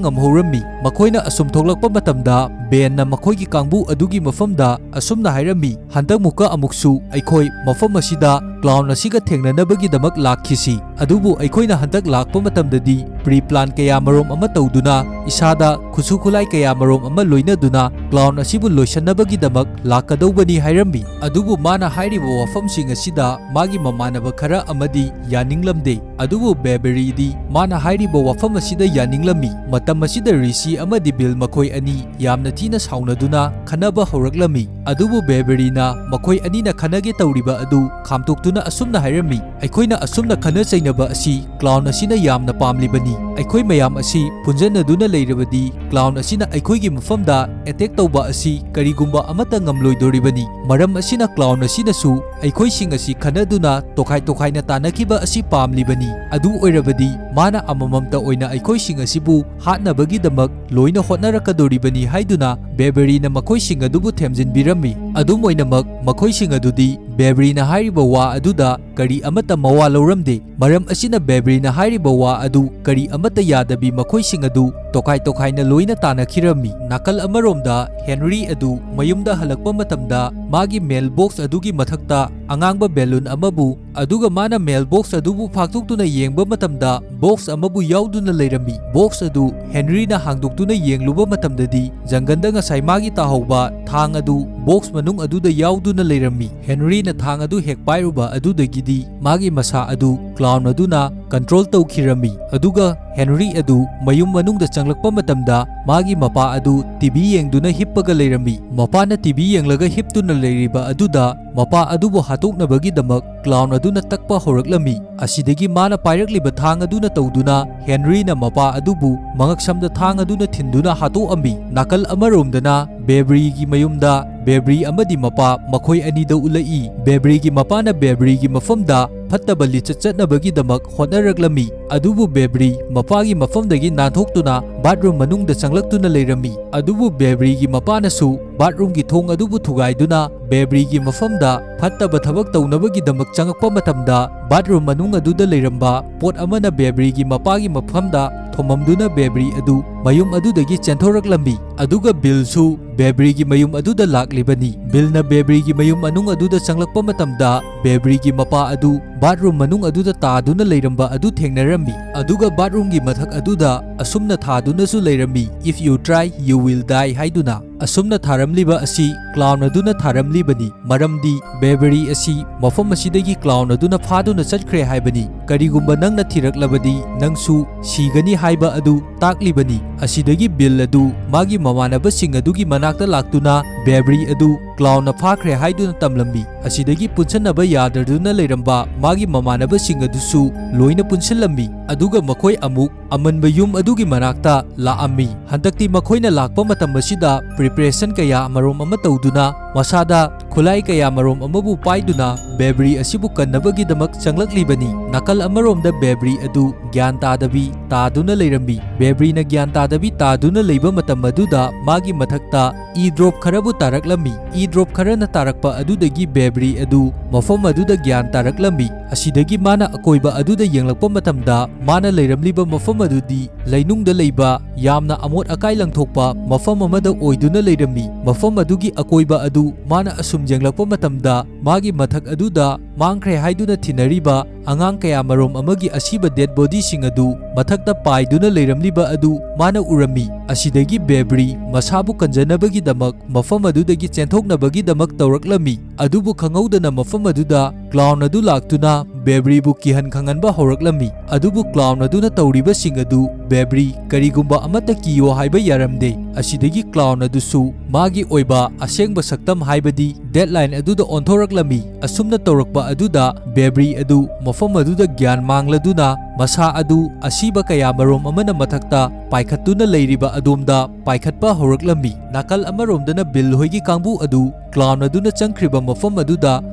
ꯉꯝꯍꯧꯔꯝꯃꯤ꯫ ꯃꯈꯣꯏꯅ ꯑꯁꯨꯝ ꯊꯣꯛꯂꯛꯄ ꯃꯇꯝꯗ ꯕꯦꯟꯅ ꯃꯈꯣꯏꯒꯤ ꯀꯥꯡꯕꯨ ꯑꯗꯨꯒꯤ ꯃꯐꯝꯗ ꯑꯁꯨꯝꯅ ꯍꯥꯏꯔꯝꯃꯤ, "ꯍꯟꯗꯛꯃꯨꯛꯀ ꯑꯃꯨꯛꯁꯨ ꯑꯩꯈꯣꯏ ꯃꯐꯝ ꯑꯁꯤꯗ clown ꯑꯁꯤꯒ ꯊꯦꯡꯅꯅꯕꯒꯤꯗꯃꯛ ꯂꯥꯛꯈꯤꯁꯤ꯫ ꯑꯗꯨꯕꯨ ꯑꯩꯈꯣꯏꯅ ꯍꯟꯗꯛ ꯂꯥꯛꯄ ꯃꯇꯝꯗꯗꯤ pre-plan ꯀꯌꯥ ꯃꯔꯣꯝ ꯑꯃ ꯇꯧꯗꯨꯅ ꯏꯁꯥꯗ ꯈꯨꯠꯁꯨ ꯈꯨꯠꯂꯥꯏ ꯀꯌꯥ ꯃꯔꯣꯝ ꯑꯃ ꯂꯣꯏꯅꯗꯨꯅ clown ꯑꯁꯤꯕꯨ ꯂꯣꯏꯁꯟꯅꯕꯒꯤꯗꯃꯛ ꯂꯥꯛꯀꯗꯧꯕꯅꯤ" ꯍꯥꯏꯔꯝꯃꯤ꯫ ꯑꯗꯨꯕꯨ ꯃꯥꯅ ꯍꯥꯏꯔꯤꯕ ꯋꯥꯐꯝꯁꯤꯡ ꯑꯁꯤꯗ ꯃꯥꯒꯤ ꯃꯃꯥꯟꯅꯕ ꯈꯔ ꯑꯃꯗꯤ ꯌꯥꯅꯤꯡꯂꯝꯗꯦ꯫ ꯑꯗꯨꯕꯨ ꯕꯦꯕꯦꯔꯤꯗꯤ ꯃꯥꯅ ꯍꯥꯏꯔꯤꯕ ꯋꯥꯐꯝ ꯑꯁꯤꯗ ꯌꯥꯅꯤꯡꯂꯝꯃꯤ꯫ ꯃꯇꯝ ꯑꯁꯤꯗ ꯔꯤꯁꯤ ꯑꯃꯗꯤ ꯕꯤꯜ ꯃꯈꯣꯏ ꯑꯅꯤ ꯌꯥꯝꯅ ꯊꯤꯅ ꯁꯥꯎꯅꯗꯨꯅ ꯈꯟꯅꯕ ꯍꯧꯔꯛꯂꯝꯃꯤ꯫ ꯑꯗꯨꯕꯨ ꯕꯦꯕꯦꯔꯤꯅ ꯃꯈꯣꯏ ꯑꯅꯤꯅ ꯈꯟꯅꯒꯦ ꯇꯧꯔꯤꯕ ꯑꯗꯨ ꯈꯥꯝꯇꯣꯛꯇꯨꯅ ꯑꯁꯨꯝꯅ ꯍꯥꯏꯔꯝꯃꯤ, "ꯑꯩꯈꯣꯏꯅ ꯑꯁꯨꯝꯅ ꯈꯟꯅ ꯆꯩꯅꯕ ꯑꯁꯤ clown ꯑꯁꯤꯅ ꯌꯥꯝꯅ ꯄꯥꯝꯂꯤꯕꯅꯤ꯫ ꯑꯩꯈꯣꯏ ꯃꯌꯥꯝ ꯑꯁꯤ ꯄꯨꯟꯖꯟꯅꯗꯨꯅ ꯂꯩꯔꯕꯗꯤ clown ꯑꯁꯤꯅ ꯑꯩꯈꯣꯏꯒꯤ ꯃꯐꯝꯗ attack ꯇꯧꯕ ꯑꯁꯤ ꯀꯔꯤꯒꯨꯝꯕ ꯑꯃꯠꯇ ꯉꯝꯂꯣꯏꯗꯣꯔꯤꯕꯅꯤ꯫ ꯃꯔꯝ ꯑꯁꯤꯅ clown ꯑꯁꯤꯅꯁꯨ ꯑꯩꯈꯣꯏꯁꯤꯡ ꯑꯁꯤ ꯈꯟꯅꯗꯨꯅ ꯇꯣꯈꯥꯏ ꯇꯣꯈꯥꯏꯅ ꯇꯥꯟꯅꯈꯤꯕ ꯑꯁꯤ ꯄꯥꯝꯂꯤꯕꯅꯤ꯫ ꯑꯗꯨ ꯑꯣꯏꯔꯕꯗꯤ ꯃꯥꯅ ꯑꯃꯃꯝꯇ ꯑꯣꯏꯅ ꯑꯩꯈꯣꯏꯁꯤꯡ ꯑꯁꯤꯕꯨ ꯍꯥꯠꯅꯕꯒꯤꯗꯃꯛ ꯂꯣꯏꯅ ꯍꯣꯠꯅꯔꯛꯀꯗꯣꯔꯤꯕꯅꯤ" ꯍꯥꯏꯗꯨꯅ ꯕꯦꯕꯦꯔꯤꯅ ꯃꯈꯣꯏꯁꯤꯡ ꯑꯗꯨꯕꯨ ꯊꯦꯝꯖꯤꯟꯕꯤꯔꯝꯃꯤ꯫ ꯑꯗꯨꯝ ꯑꯣꯏꯅꯃꯛ, ꯃꯈꯣꯏꯁꯤꯡ ꯑꯗꯨꯗꯤ ꯕꯦꯕꯦꯔꯤꯅ ꯍꯥꯏꯔꯤꯕ ꯋꯥ ꯑꯗꯨꯗ ꯀꯔꯤ ꯑꯃꯠꯇ ꯃꯋꯥ ꯂꯧꯔꯝꯗꯦ꯫ ꯃꯔꯝ ꯑꯁꯤꯅ ꯕꯦꯕꯦꯔꯤꯅ ꯍꯥꯏꯔꯤꯕ ꯋꯥ ꯑꯗꯨ ꯀꯔꯤ ꯑꯃꯠꯇ ꯌꯥꯗꯕꯤ ꯃꯈꯣꯏꯁꯤꯡ ꯑꯗꯨ ꯇꯣꯈꯥꯏ ꯇꯣꯈꯥꯏꯅ ꯂꯣꯏꯅ ꯇꯥꯅꯈꯤꯔꯝꯃꯤ꯫ ꯅꯥꯀꯜ ꯑꯃꯔꯣꯝꯗ ꯍꯦꯅꯔꯤ ꯑꯗꯨ ꯃꯌꯨꯝꯗ ꯍꯜꯂꯛꯄ ꯃꯇꯝꯗ ꯃꯥꯒꯤ mail box ꯑꯗꯨꯒꯤ ꯃꯊꯛꯇ ꯑꯉꯥꯡꯕ balloon ꯑꯃꯕꯨ, ꯑꯗꯨꯒ ꯃꯥꯅ mail box ꯑꯗꯨꯕꯨ ꯐꯥꯛꯇꯣꯛꯇꯨꯅ ꯌꯦꯡꯕ ꯃꯇꯝꯗ box ꯑꯃꯕꯨ ꯌꯥꯎꯗꯨꯅ ꯂꯩꯔꯝꯃꯤ꯫ Box ꯑꯗꯨ ꯍꯦꯅꯔꯤꯅ ꯍꯥꯡꯗꯣꯛꯇꯨꯅ ꯌꯦꯡꯂꯨꯕ ꯃꯇꯝꯗꯗꯤ ꯖꯪꯒꯜꯗ ꯉꯁꯥꯏ ꯃꯥꯒꯤ ꯇꯥꯍꯧꯕ ꯊꯥꯡ ꯑꯗꯨ box ꯃꯅꯨꯡ ꯑꯗꯨꯗ ꯌꯥꯎꯗꯨꯅ ꯂꯩꯔꯝꯃꯤ꯫ ꯍꯦꯅꯔꯤꯅ ꯊꯥꯡ ꯑꯗꯨ ꯍꯦꯛ ꯄꯥꯏꯔꯨꯕ ꯑꯗꯨꯗꯒꯤꯗꯤ ꯃꯥꯒꯤ ꯃꯁꯥ ꯑꯗꯨ clown ꯑꯗꯨꯅ control ꯇꯧꯈꯤꯔꯝꯃꯤ꯫ ꯑꯗꯨꯒ ꯍꯦꯅꯔꯤ ꯑꯗꯨ ꯃꯌꯨꯝ ꯃꯅꯨꯡꯗ ꯆꯪꯂꯛꯄ ꯃꯇꯝꯗ ꯃꯥꯒꯤ ꯃꯄꯥ ꯑꯗꯨ ꯇꯤ ꯚꯤ ꯌꯦꯡꯗꯨꯅ ꯍꯤꯞꯄꯒ ꯂꯩꯔꯝꯃꯤ꯫ ꯃꯄꯥꯅ ꯇꯤ ꯚꯤ ꯌꯦꯡꯂꯒ ꯍꯤꯞꯇꯨꯅ ꯂꯩꯔꯤꯕ ꯑꯗꯨꯗ ꯃꯄꯥ ꯑꯗꯨꯕꯨ ꯍꯥꯠꯇꯣꯛꯅꯕꯒꯤꯗꯃꯛ clown ꯑꯗꯨꯅ ꯇꯛꯄ ꯍꯧꯔꯛꯂꯝꯃꯤ꯫ ꯑꯁꯤꯗꯒꯤ ꯃꯥꯅ ꯄꯥꯏꯔꯛꯂꯤꯕ ꯊꯥꯡ ꯑꯗꯨꯅ ꯇꯧꯗꯨꯅ ꯍꯦꯅꯔꯤꯅ ꯃꯄꯥ ꯑꯗꯨꯕꯨ ꯃꯉꯛꯁꯝꯗ ꯊꯥꯡ ꯑꯗꯨꯅ ꯊꯤꯟꯗꯨꯅ ꯍꯥꯠꯇꯣꯛꯑꯝꯃꯤ꯫ ꯅꯥꯀꯜ ꯑꯃꯔꯣꯝꯗꯅ ꯕꯦꯕ꯭ꯔꯤꯒꯤ ꯃꯌꯨꯝꯗ ꯕꯦꯕ꯭ꯔꯤ ꯑꯃꯗꯤ ꯃꯄꯥ ꯃꯈꯣꯏ ꯑꯅꯤꯗ ꯎꯠꯂꯛꯏ꯫ ꯕꯦꯕ꯭ꯔꯤꯒꯤ ꯃꯄꯥꯅ ꯕꯦꯕ꯭ꯔꯤꯒꯤ ꯃꯐꯝꯗ ꯐꯠꯇꯕ ꯂꯤꯆꯠ ꯆꯠꯅꯕꯒꯤꯗꯃꯛ ꯍꯣꯠꯅꯔꯛꯂꯝꯃꯤ, ꯑꯗꯨꯕꯨ ꯕꯦꯕ꯭ꯔꯤ ꯃꯄꯥꯒꯤ ꯃꯐꯝꯗꯒꯤ ꯅꯥꯟꯊꯣꯛꯇꯨꯅ ꯕꯥꯠꯔꯨꯝ ꯃꯅꯨꯡꯗ ꯆꯪꯂꯛꯇꯨꯅ ꯂꯩꯔꯝꯃꯤ꯫ ꯑꯗꯨꯕꯨ ꯕꯦꯕ꯭ꯔꯤꯒꯤ ꯃꯄꯥꯅꯁꯨ ꯕꯥꯠꯔꯨꯝꯒꯤ ꯊꯣꯡ ꯑꯗꯨꯕꯨ ꯊꯨꯒꯥꯏꯗꯨꯅ ꯕꯦꯕ꯭ꯔꯤꯒꯤ ꯃꯐꯝꯗ ꯐꯠꯇꯕ ꯊꯕꯛ ꯇꯧꯅꯕꯒꯤꯗꯃꯛ ꯆꯪꯂꯛꯄ ꯃꯇꯝꯗ, ꯕꯥꯠꯔꯨꯝ ꯃꯅꯨꯡ ꯑꯗꯨꯗ ꯂꯩꯔꯝꯕ ꯄꯣꯠ ꯑꯃꯅ ꯕꯦꯕ꯭ꯔꯤꯒꯤ ꯃꯄꯥꯒꯤ ꯃꯐꯝꯗ ꯊꯣꯝꯃꯝꯗꯨꯅ ꯕꯦꯕ꯭ꯔꯤ ꯑꯗꯨ ꯃꯌꯨꯝ ꯑꯗꯨꯗꯒꯤ ꯆꯦꯟꯊꯣꯔꯛꯂꯝꯃꯤ꯫ ꯑꯗꯨꯒ ꯕꯤꯜꯁꯨ ꯕꯦꯕ꯭ꯔꯤꯒꯤ ꯃꯌꯨꯝ ꯑꯗꯨꯗ ꯂꯥꯛꯂꯤꯕꯅꯤ꯫ ꯕꯤꯜꯅ ꯕꯦꯕ꯭ꯔꯤꯒꯤ ꯃꯌꯨꯝ ꯃꯅꯨꯡ ꯑꯗꯨꯗ ꯆꯪꯂꯛꯄ ꯃꯇꯝꯗ, ꯕꯦꯕ꯭ꯔꯤꯒꯤ ꯃꯄꯥ ꯑꯗꯨ ꯕꯥꯠꯔꯨꯝ ꯃꯅꯨꯡ ꯑꯗꯨꯗ ꯇꯥꯗꯨꯅ ꯂꯩꯔꯝꯕ ꯑꯗꯨ ꯊꯦꯡꯅꯔꯝꯃꯤ꯫ ꯑꯗꯨꯒ ꯕꯥꯠꯔꯨꯝꯒꯤ ꯃꯊꯛ ꯑꯗꯨꯗ ꯑꯁꯨꯝꯅ ꯊꯥꯗꯨꯅꯁꯨ ꯂꯩꯔꯝꯃꯤ, "If you try, you will die" ꯍꯥꯏꯗꯨꯅ꯫ ꯑꯁꯨꯝꯅ ꯊꯥꯔꯝꯂꯤꯕ ꯑꯁꯤ ꯀ꯭ꯂꯥꯎꯟ ꯑꯗꯨꯅ ꯊꯥꯔꯝꯂꯤꯕꯅꯤ, ꯃꯔꯝꯗꯤ ꯕꯦꯕ꯭ꯔꯤ ꯑꯁꯤ ꯃꯐꯝ ꯑꯁꯤꯗꯒꯤ ꯀ꯭ꯂꯥꯎꯟ ꯑꯗꯨꯅ ꯐꯥꯗꯨꯅ ꯆꯠꯈ꯭ꯔꯦ ꯍꯥꯏꯕꯅꯤ꯫ "ꯀꯔꯤꯒꯨꯝꯕ ꯅꯪꯅ ꯊꯤꯔꯛꯂꯕꯗꯤ, ꯅꯪꯁꯨ ꯁꯤꯒꯅꯤ" ꯍꯥꯏꯕ ꯑꯗꯨ ꯇꯥꯛꯂꯤꯕꯅꯤ꯫ ꯑꯁꯤꯗꯒꯤ ꯕꯤꯜ ꯑꯗꯨ ꯃꯥꯒꯤ ꯃꯃꯥꯟꯅꯕꯁꯤꯡ ꯑꯗꯨꯒꯤ ꯃꯅꯥꯛꯇ ꯂꯥꯛꯇꯨꯅ ꯕꯦꯕ꯭ꯔꯤ ꯑꯗꯨ ꯀ꯭ꯂꯥꯎꯟꯅ ꯐꯥꯈ꯭ꯔꯦ ꯍꯥꯏꯗꯨꯅ ꯇꯝꯂꯝꯃꯤ꯫ ꯑꯁꯤꯗꯒꯤ ꯄꯨꯟꯁꯟꯅꯕ ꯌꯥꯗꯗꯨꯅ ꯂꯩꯔꯝꯕ ꯃꯥꯒꯤ ꯃꯃꯥꯟꯅꯕꯁꯤꯡ ꯑꯗꯨꯁꯨ ꯂꯣꯏꯅ ꯄꯨꯟꯁꯤꯜꯂꯝꯃꯤ꯫ ꯑꯗꯨꯒ ꯃꯈꯣꯏ ꯑꯃꯨꯛ ꯑꯃꯟꯕ ꯌꯨꯝ ꯑꯗꯨꯒꯤ ꯃꯅꯥꯛꯇ ꯂꯥꯛꯑꯝꯃꯤ꯫ ꯍꯟꯗꯛꯇꯤ ꯃꯈꯣꯏꯅ ꯂꯥꯛꯄ ꯃꯇꯝ ꯑꯁꯤꯗ preparation ꯀꯌꯥ ꯑꯃꯔꯣꯝ ꯑꯃ ꯇꯧꯗꯨꯅ, ꯃꯁꯥꯗ ꯈꯨꯠꯂꯥꯏ ꯀꯌꯥ ꯑꯃꯔꯣꯝ ꯑꯃꯕꯨ ꯄꯥꯏꯗꯨꯅ ꯕꯦꯕ꯭ꯔꯤ ꯑꯁꯤꯕꯨ ꯀꯟꯅꯕꯒꯤꯗꯃꯛ ꯆꯪꯂꯛꯂꯤꯕꯅꯤ꯫ ꯅꯥꯀꯜ ꯑꯃꯔꯣꯝꯗ ꯕꯦꯕ꯭ꯔꯤ ꯑꯗꯨ ꯒ꯭ꯌꯥꯟ ꯇꯥꯗꯕꯤ ꯇꯥꯗꯨꯅ ꯂꯩꯔꯝꯃꯤ꯫ ꯕꯦꯕ꯭ꯔꯤꯅ ꯒ꯭ꯌꯥꯟ ꯇꯥꯗꯕꯤ ꯇꯥꯗꯨꯅ ꯂꯩꯕ ꯃꯇꯝ ꯑꯗꯨꯗ ꯃꯥꯒꯤ ꯃꯊꯛꯇ ꯏ ꯗ꯭ꯔꯣꯞ ꯈꯔꯕꯨ ꯇꯥꯔꯛꯂꯝꯃꯤ꯫ ꯏ ꯗ꯭ꯔꯣꯞ ꯈꯔꯅ ꯇꯥꯔꯛꯄ ꯑꯗꯨꯗꯒꯤ ꯕꯦꯕ꯭ꯔꯤ ꯑꯗꯨ ꯃꯐꯝ ꯑꯗꯨꯗ ꯒ꯭ꯌꯥꯟ ꯇꯥꯔꯛꯂꯝꯃꯤ꯫ ꯑꯁꯤꯗꯒꯤ ꯃꯥꯅ ꯑꯀꯣꯏꯕ ꯑꯗꯨꯗ ꯌꯦꯡꯂꯛꯄ ꯃꯇꯝꯗ, ꯃꯥꯅ ꯂꯩꯔꯝꯂꯤꯕ ꯃꯐꯝ ꯑꯗꯨꯗꯤ ꯂꯩꯅꯨꯡꯗ ꯂꯩꯕ ꯌꯥꯝꯅ ꯑꯃꯣꯠ ꯑꯀꯥꯏ ꯂꯪꯊꯣꯛꯄ ꯃꯐꯝ ꯑꯃꯗ ꯑꯣꯏꯗꯨꯅ ꯂꯩꯔꯝꯃꯤ꯫ ꯃꯐꯝ ꯑꯗꯨꯒꯤ ꯑꯀꯣꯏꯕ ꯑꯗꯨ ꯃꯥꯅ ꯑꯁꯨꯝ ꯌꯦꯡꯂꯛꯄ ꯃꯇꯝꯗ, ꯃꯥꯒꯤ ꯃꯊꯛ ꯑꯗꯨꯗ ꯃꯥꯡꯈ꯭ꯔꯦ ꯍꯥꯏꯗꯨꯅ ꯊꯤꯅꯔꯤꯕ ꯑꯉꯥꯡ ꯀꯌꯥꯃꯔꯣꯝ ꯑꯃꯒꯤ ꯑꯁꯤꯕ dead bodyꯁꯤꯡ ꯑꯗꯨ ꯃꯊꯛꯇ ꯄꯥꯏꯗꯨꯅ ꯂꯩꯔꯝꯂꯤꯕ ꯑꯗꯨ ꯃꯥꯅ ꯎꯔꯝꯃꯤ꯫ ꯑꯁꯤꯗꯒꯤ ꯕꯦꯕ꯭ꯔꯤ ꯃꯁꯥꯕꯨ ꯀꯟꯖꯅꯕꯒꯤꯗꯃꯛ ꯃꯐꯝ ꯑꯗꯨꯗꯒꯤ ꯆꯦꯟꯊꯣꯛꯅꯕꯒꯤꯗꯃꯛ ꯇꯧꯔꯛꯂꯝꯃꯤ꯫ ꯑꯗꯨꯕꯨ ꯈꯪꯍꯧꯗꯅ ꯃꯐꯝ ꯑꯗꯨꯗ ꯀ꯭ꯂꯥꯎꯟ ꯑꯗꯨ ꯂꯥꯛꯇꯨꯅ ꯕꯦꯕ꯭ꯔꯤꯕꯨ ꯀꯤꯍꯟ ꯈꯪꯍꯟꯕ ꯍꯧꯔꯛꯂꯝꯃꯤ꯫ ꯑꯗꯨꯕꯨ ꯀ꯭ꯂꯥꯎꯟ ꯑꯗꯨꯅ ꯇꯧꯔꯤꯕꯁꯤꯡ ꯑꯗꯨ ꯕꯦꯕ꯭ꯔꯤ ꯀꯔꯤꯒꯨꯝꯕ ꯑꯃꯠꯇ ꯀꯤꯌꯣ ꯍꯥꯏꯕ ꯌꯥꯔꯝꯗꯦ꯫ ꯑꯁꯤꯗꯒꯤ ꯀ꯭ꯂꯥꯎꯟ ꯑꯗꯨꯁꯨ ꯃꯥꯒꯤ ꯑꯣꯏꯕ ꯑꯁꯦꯡꯕ ꯁꯛꯇꯝ, ꯍꯥꯏꯕꯗꯤ deadline ꯑꯗꯨꯗ ꯑꯣꯟꯊꯣꯔꯛꯂꯝꯃꯤ꯫ ꯑꯁꯨꯝꯅ ꯇꯧꯔꯛꯄ ꯑꯗꯨꯗ ꯕꯦꯕ꯭ꯔꯤ ꯑꯗꯨ ꯃꯐꯝ ꯑꯗꯨꯗ ꯒ꯭ꯌꯥꯟ ꯃꯥꯡꯂꯗꯨꯅ ꯃꯁꯥ ꯑꯗꯨ ꯑꯁꯤꯕ ꯀꯌꯥꯃꯔꯨꯝ ꯑꯃꯅ ꯃꯊꯛꯇ ꯄꯥꯏꯈꯠꯇꯨꯅ ꯂꯩꯔꯤꯕ ꯑꯗꯣꯝꯗ ꯄꯥꯏꯈꯠꯄ ꯍꯧꯔꯛꯂꯝꯃꯤ꯫ ꯅꯥꯀꯜ ꯑꯃꯔꯣꯝꯗꯅ ꯕꯤꯜ ꯍꯣꯏꯒꯤ ꯀꯥꯡꯕꯨ ꯑꯗꯨ ꯀ꯭ꯂꯥꯎꯟ ꯑꯗꯨꯅ ꯆꯪꯈ꯭ꯔꯤꯕ ꯃꯐꯝ ꯑꯗꯨꯗ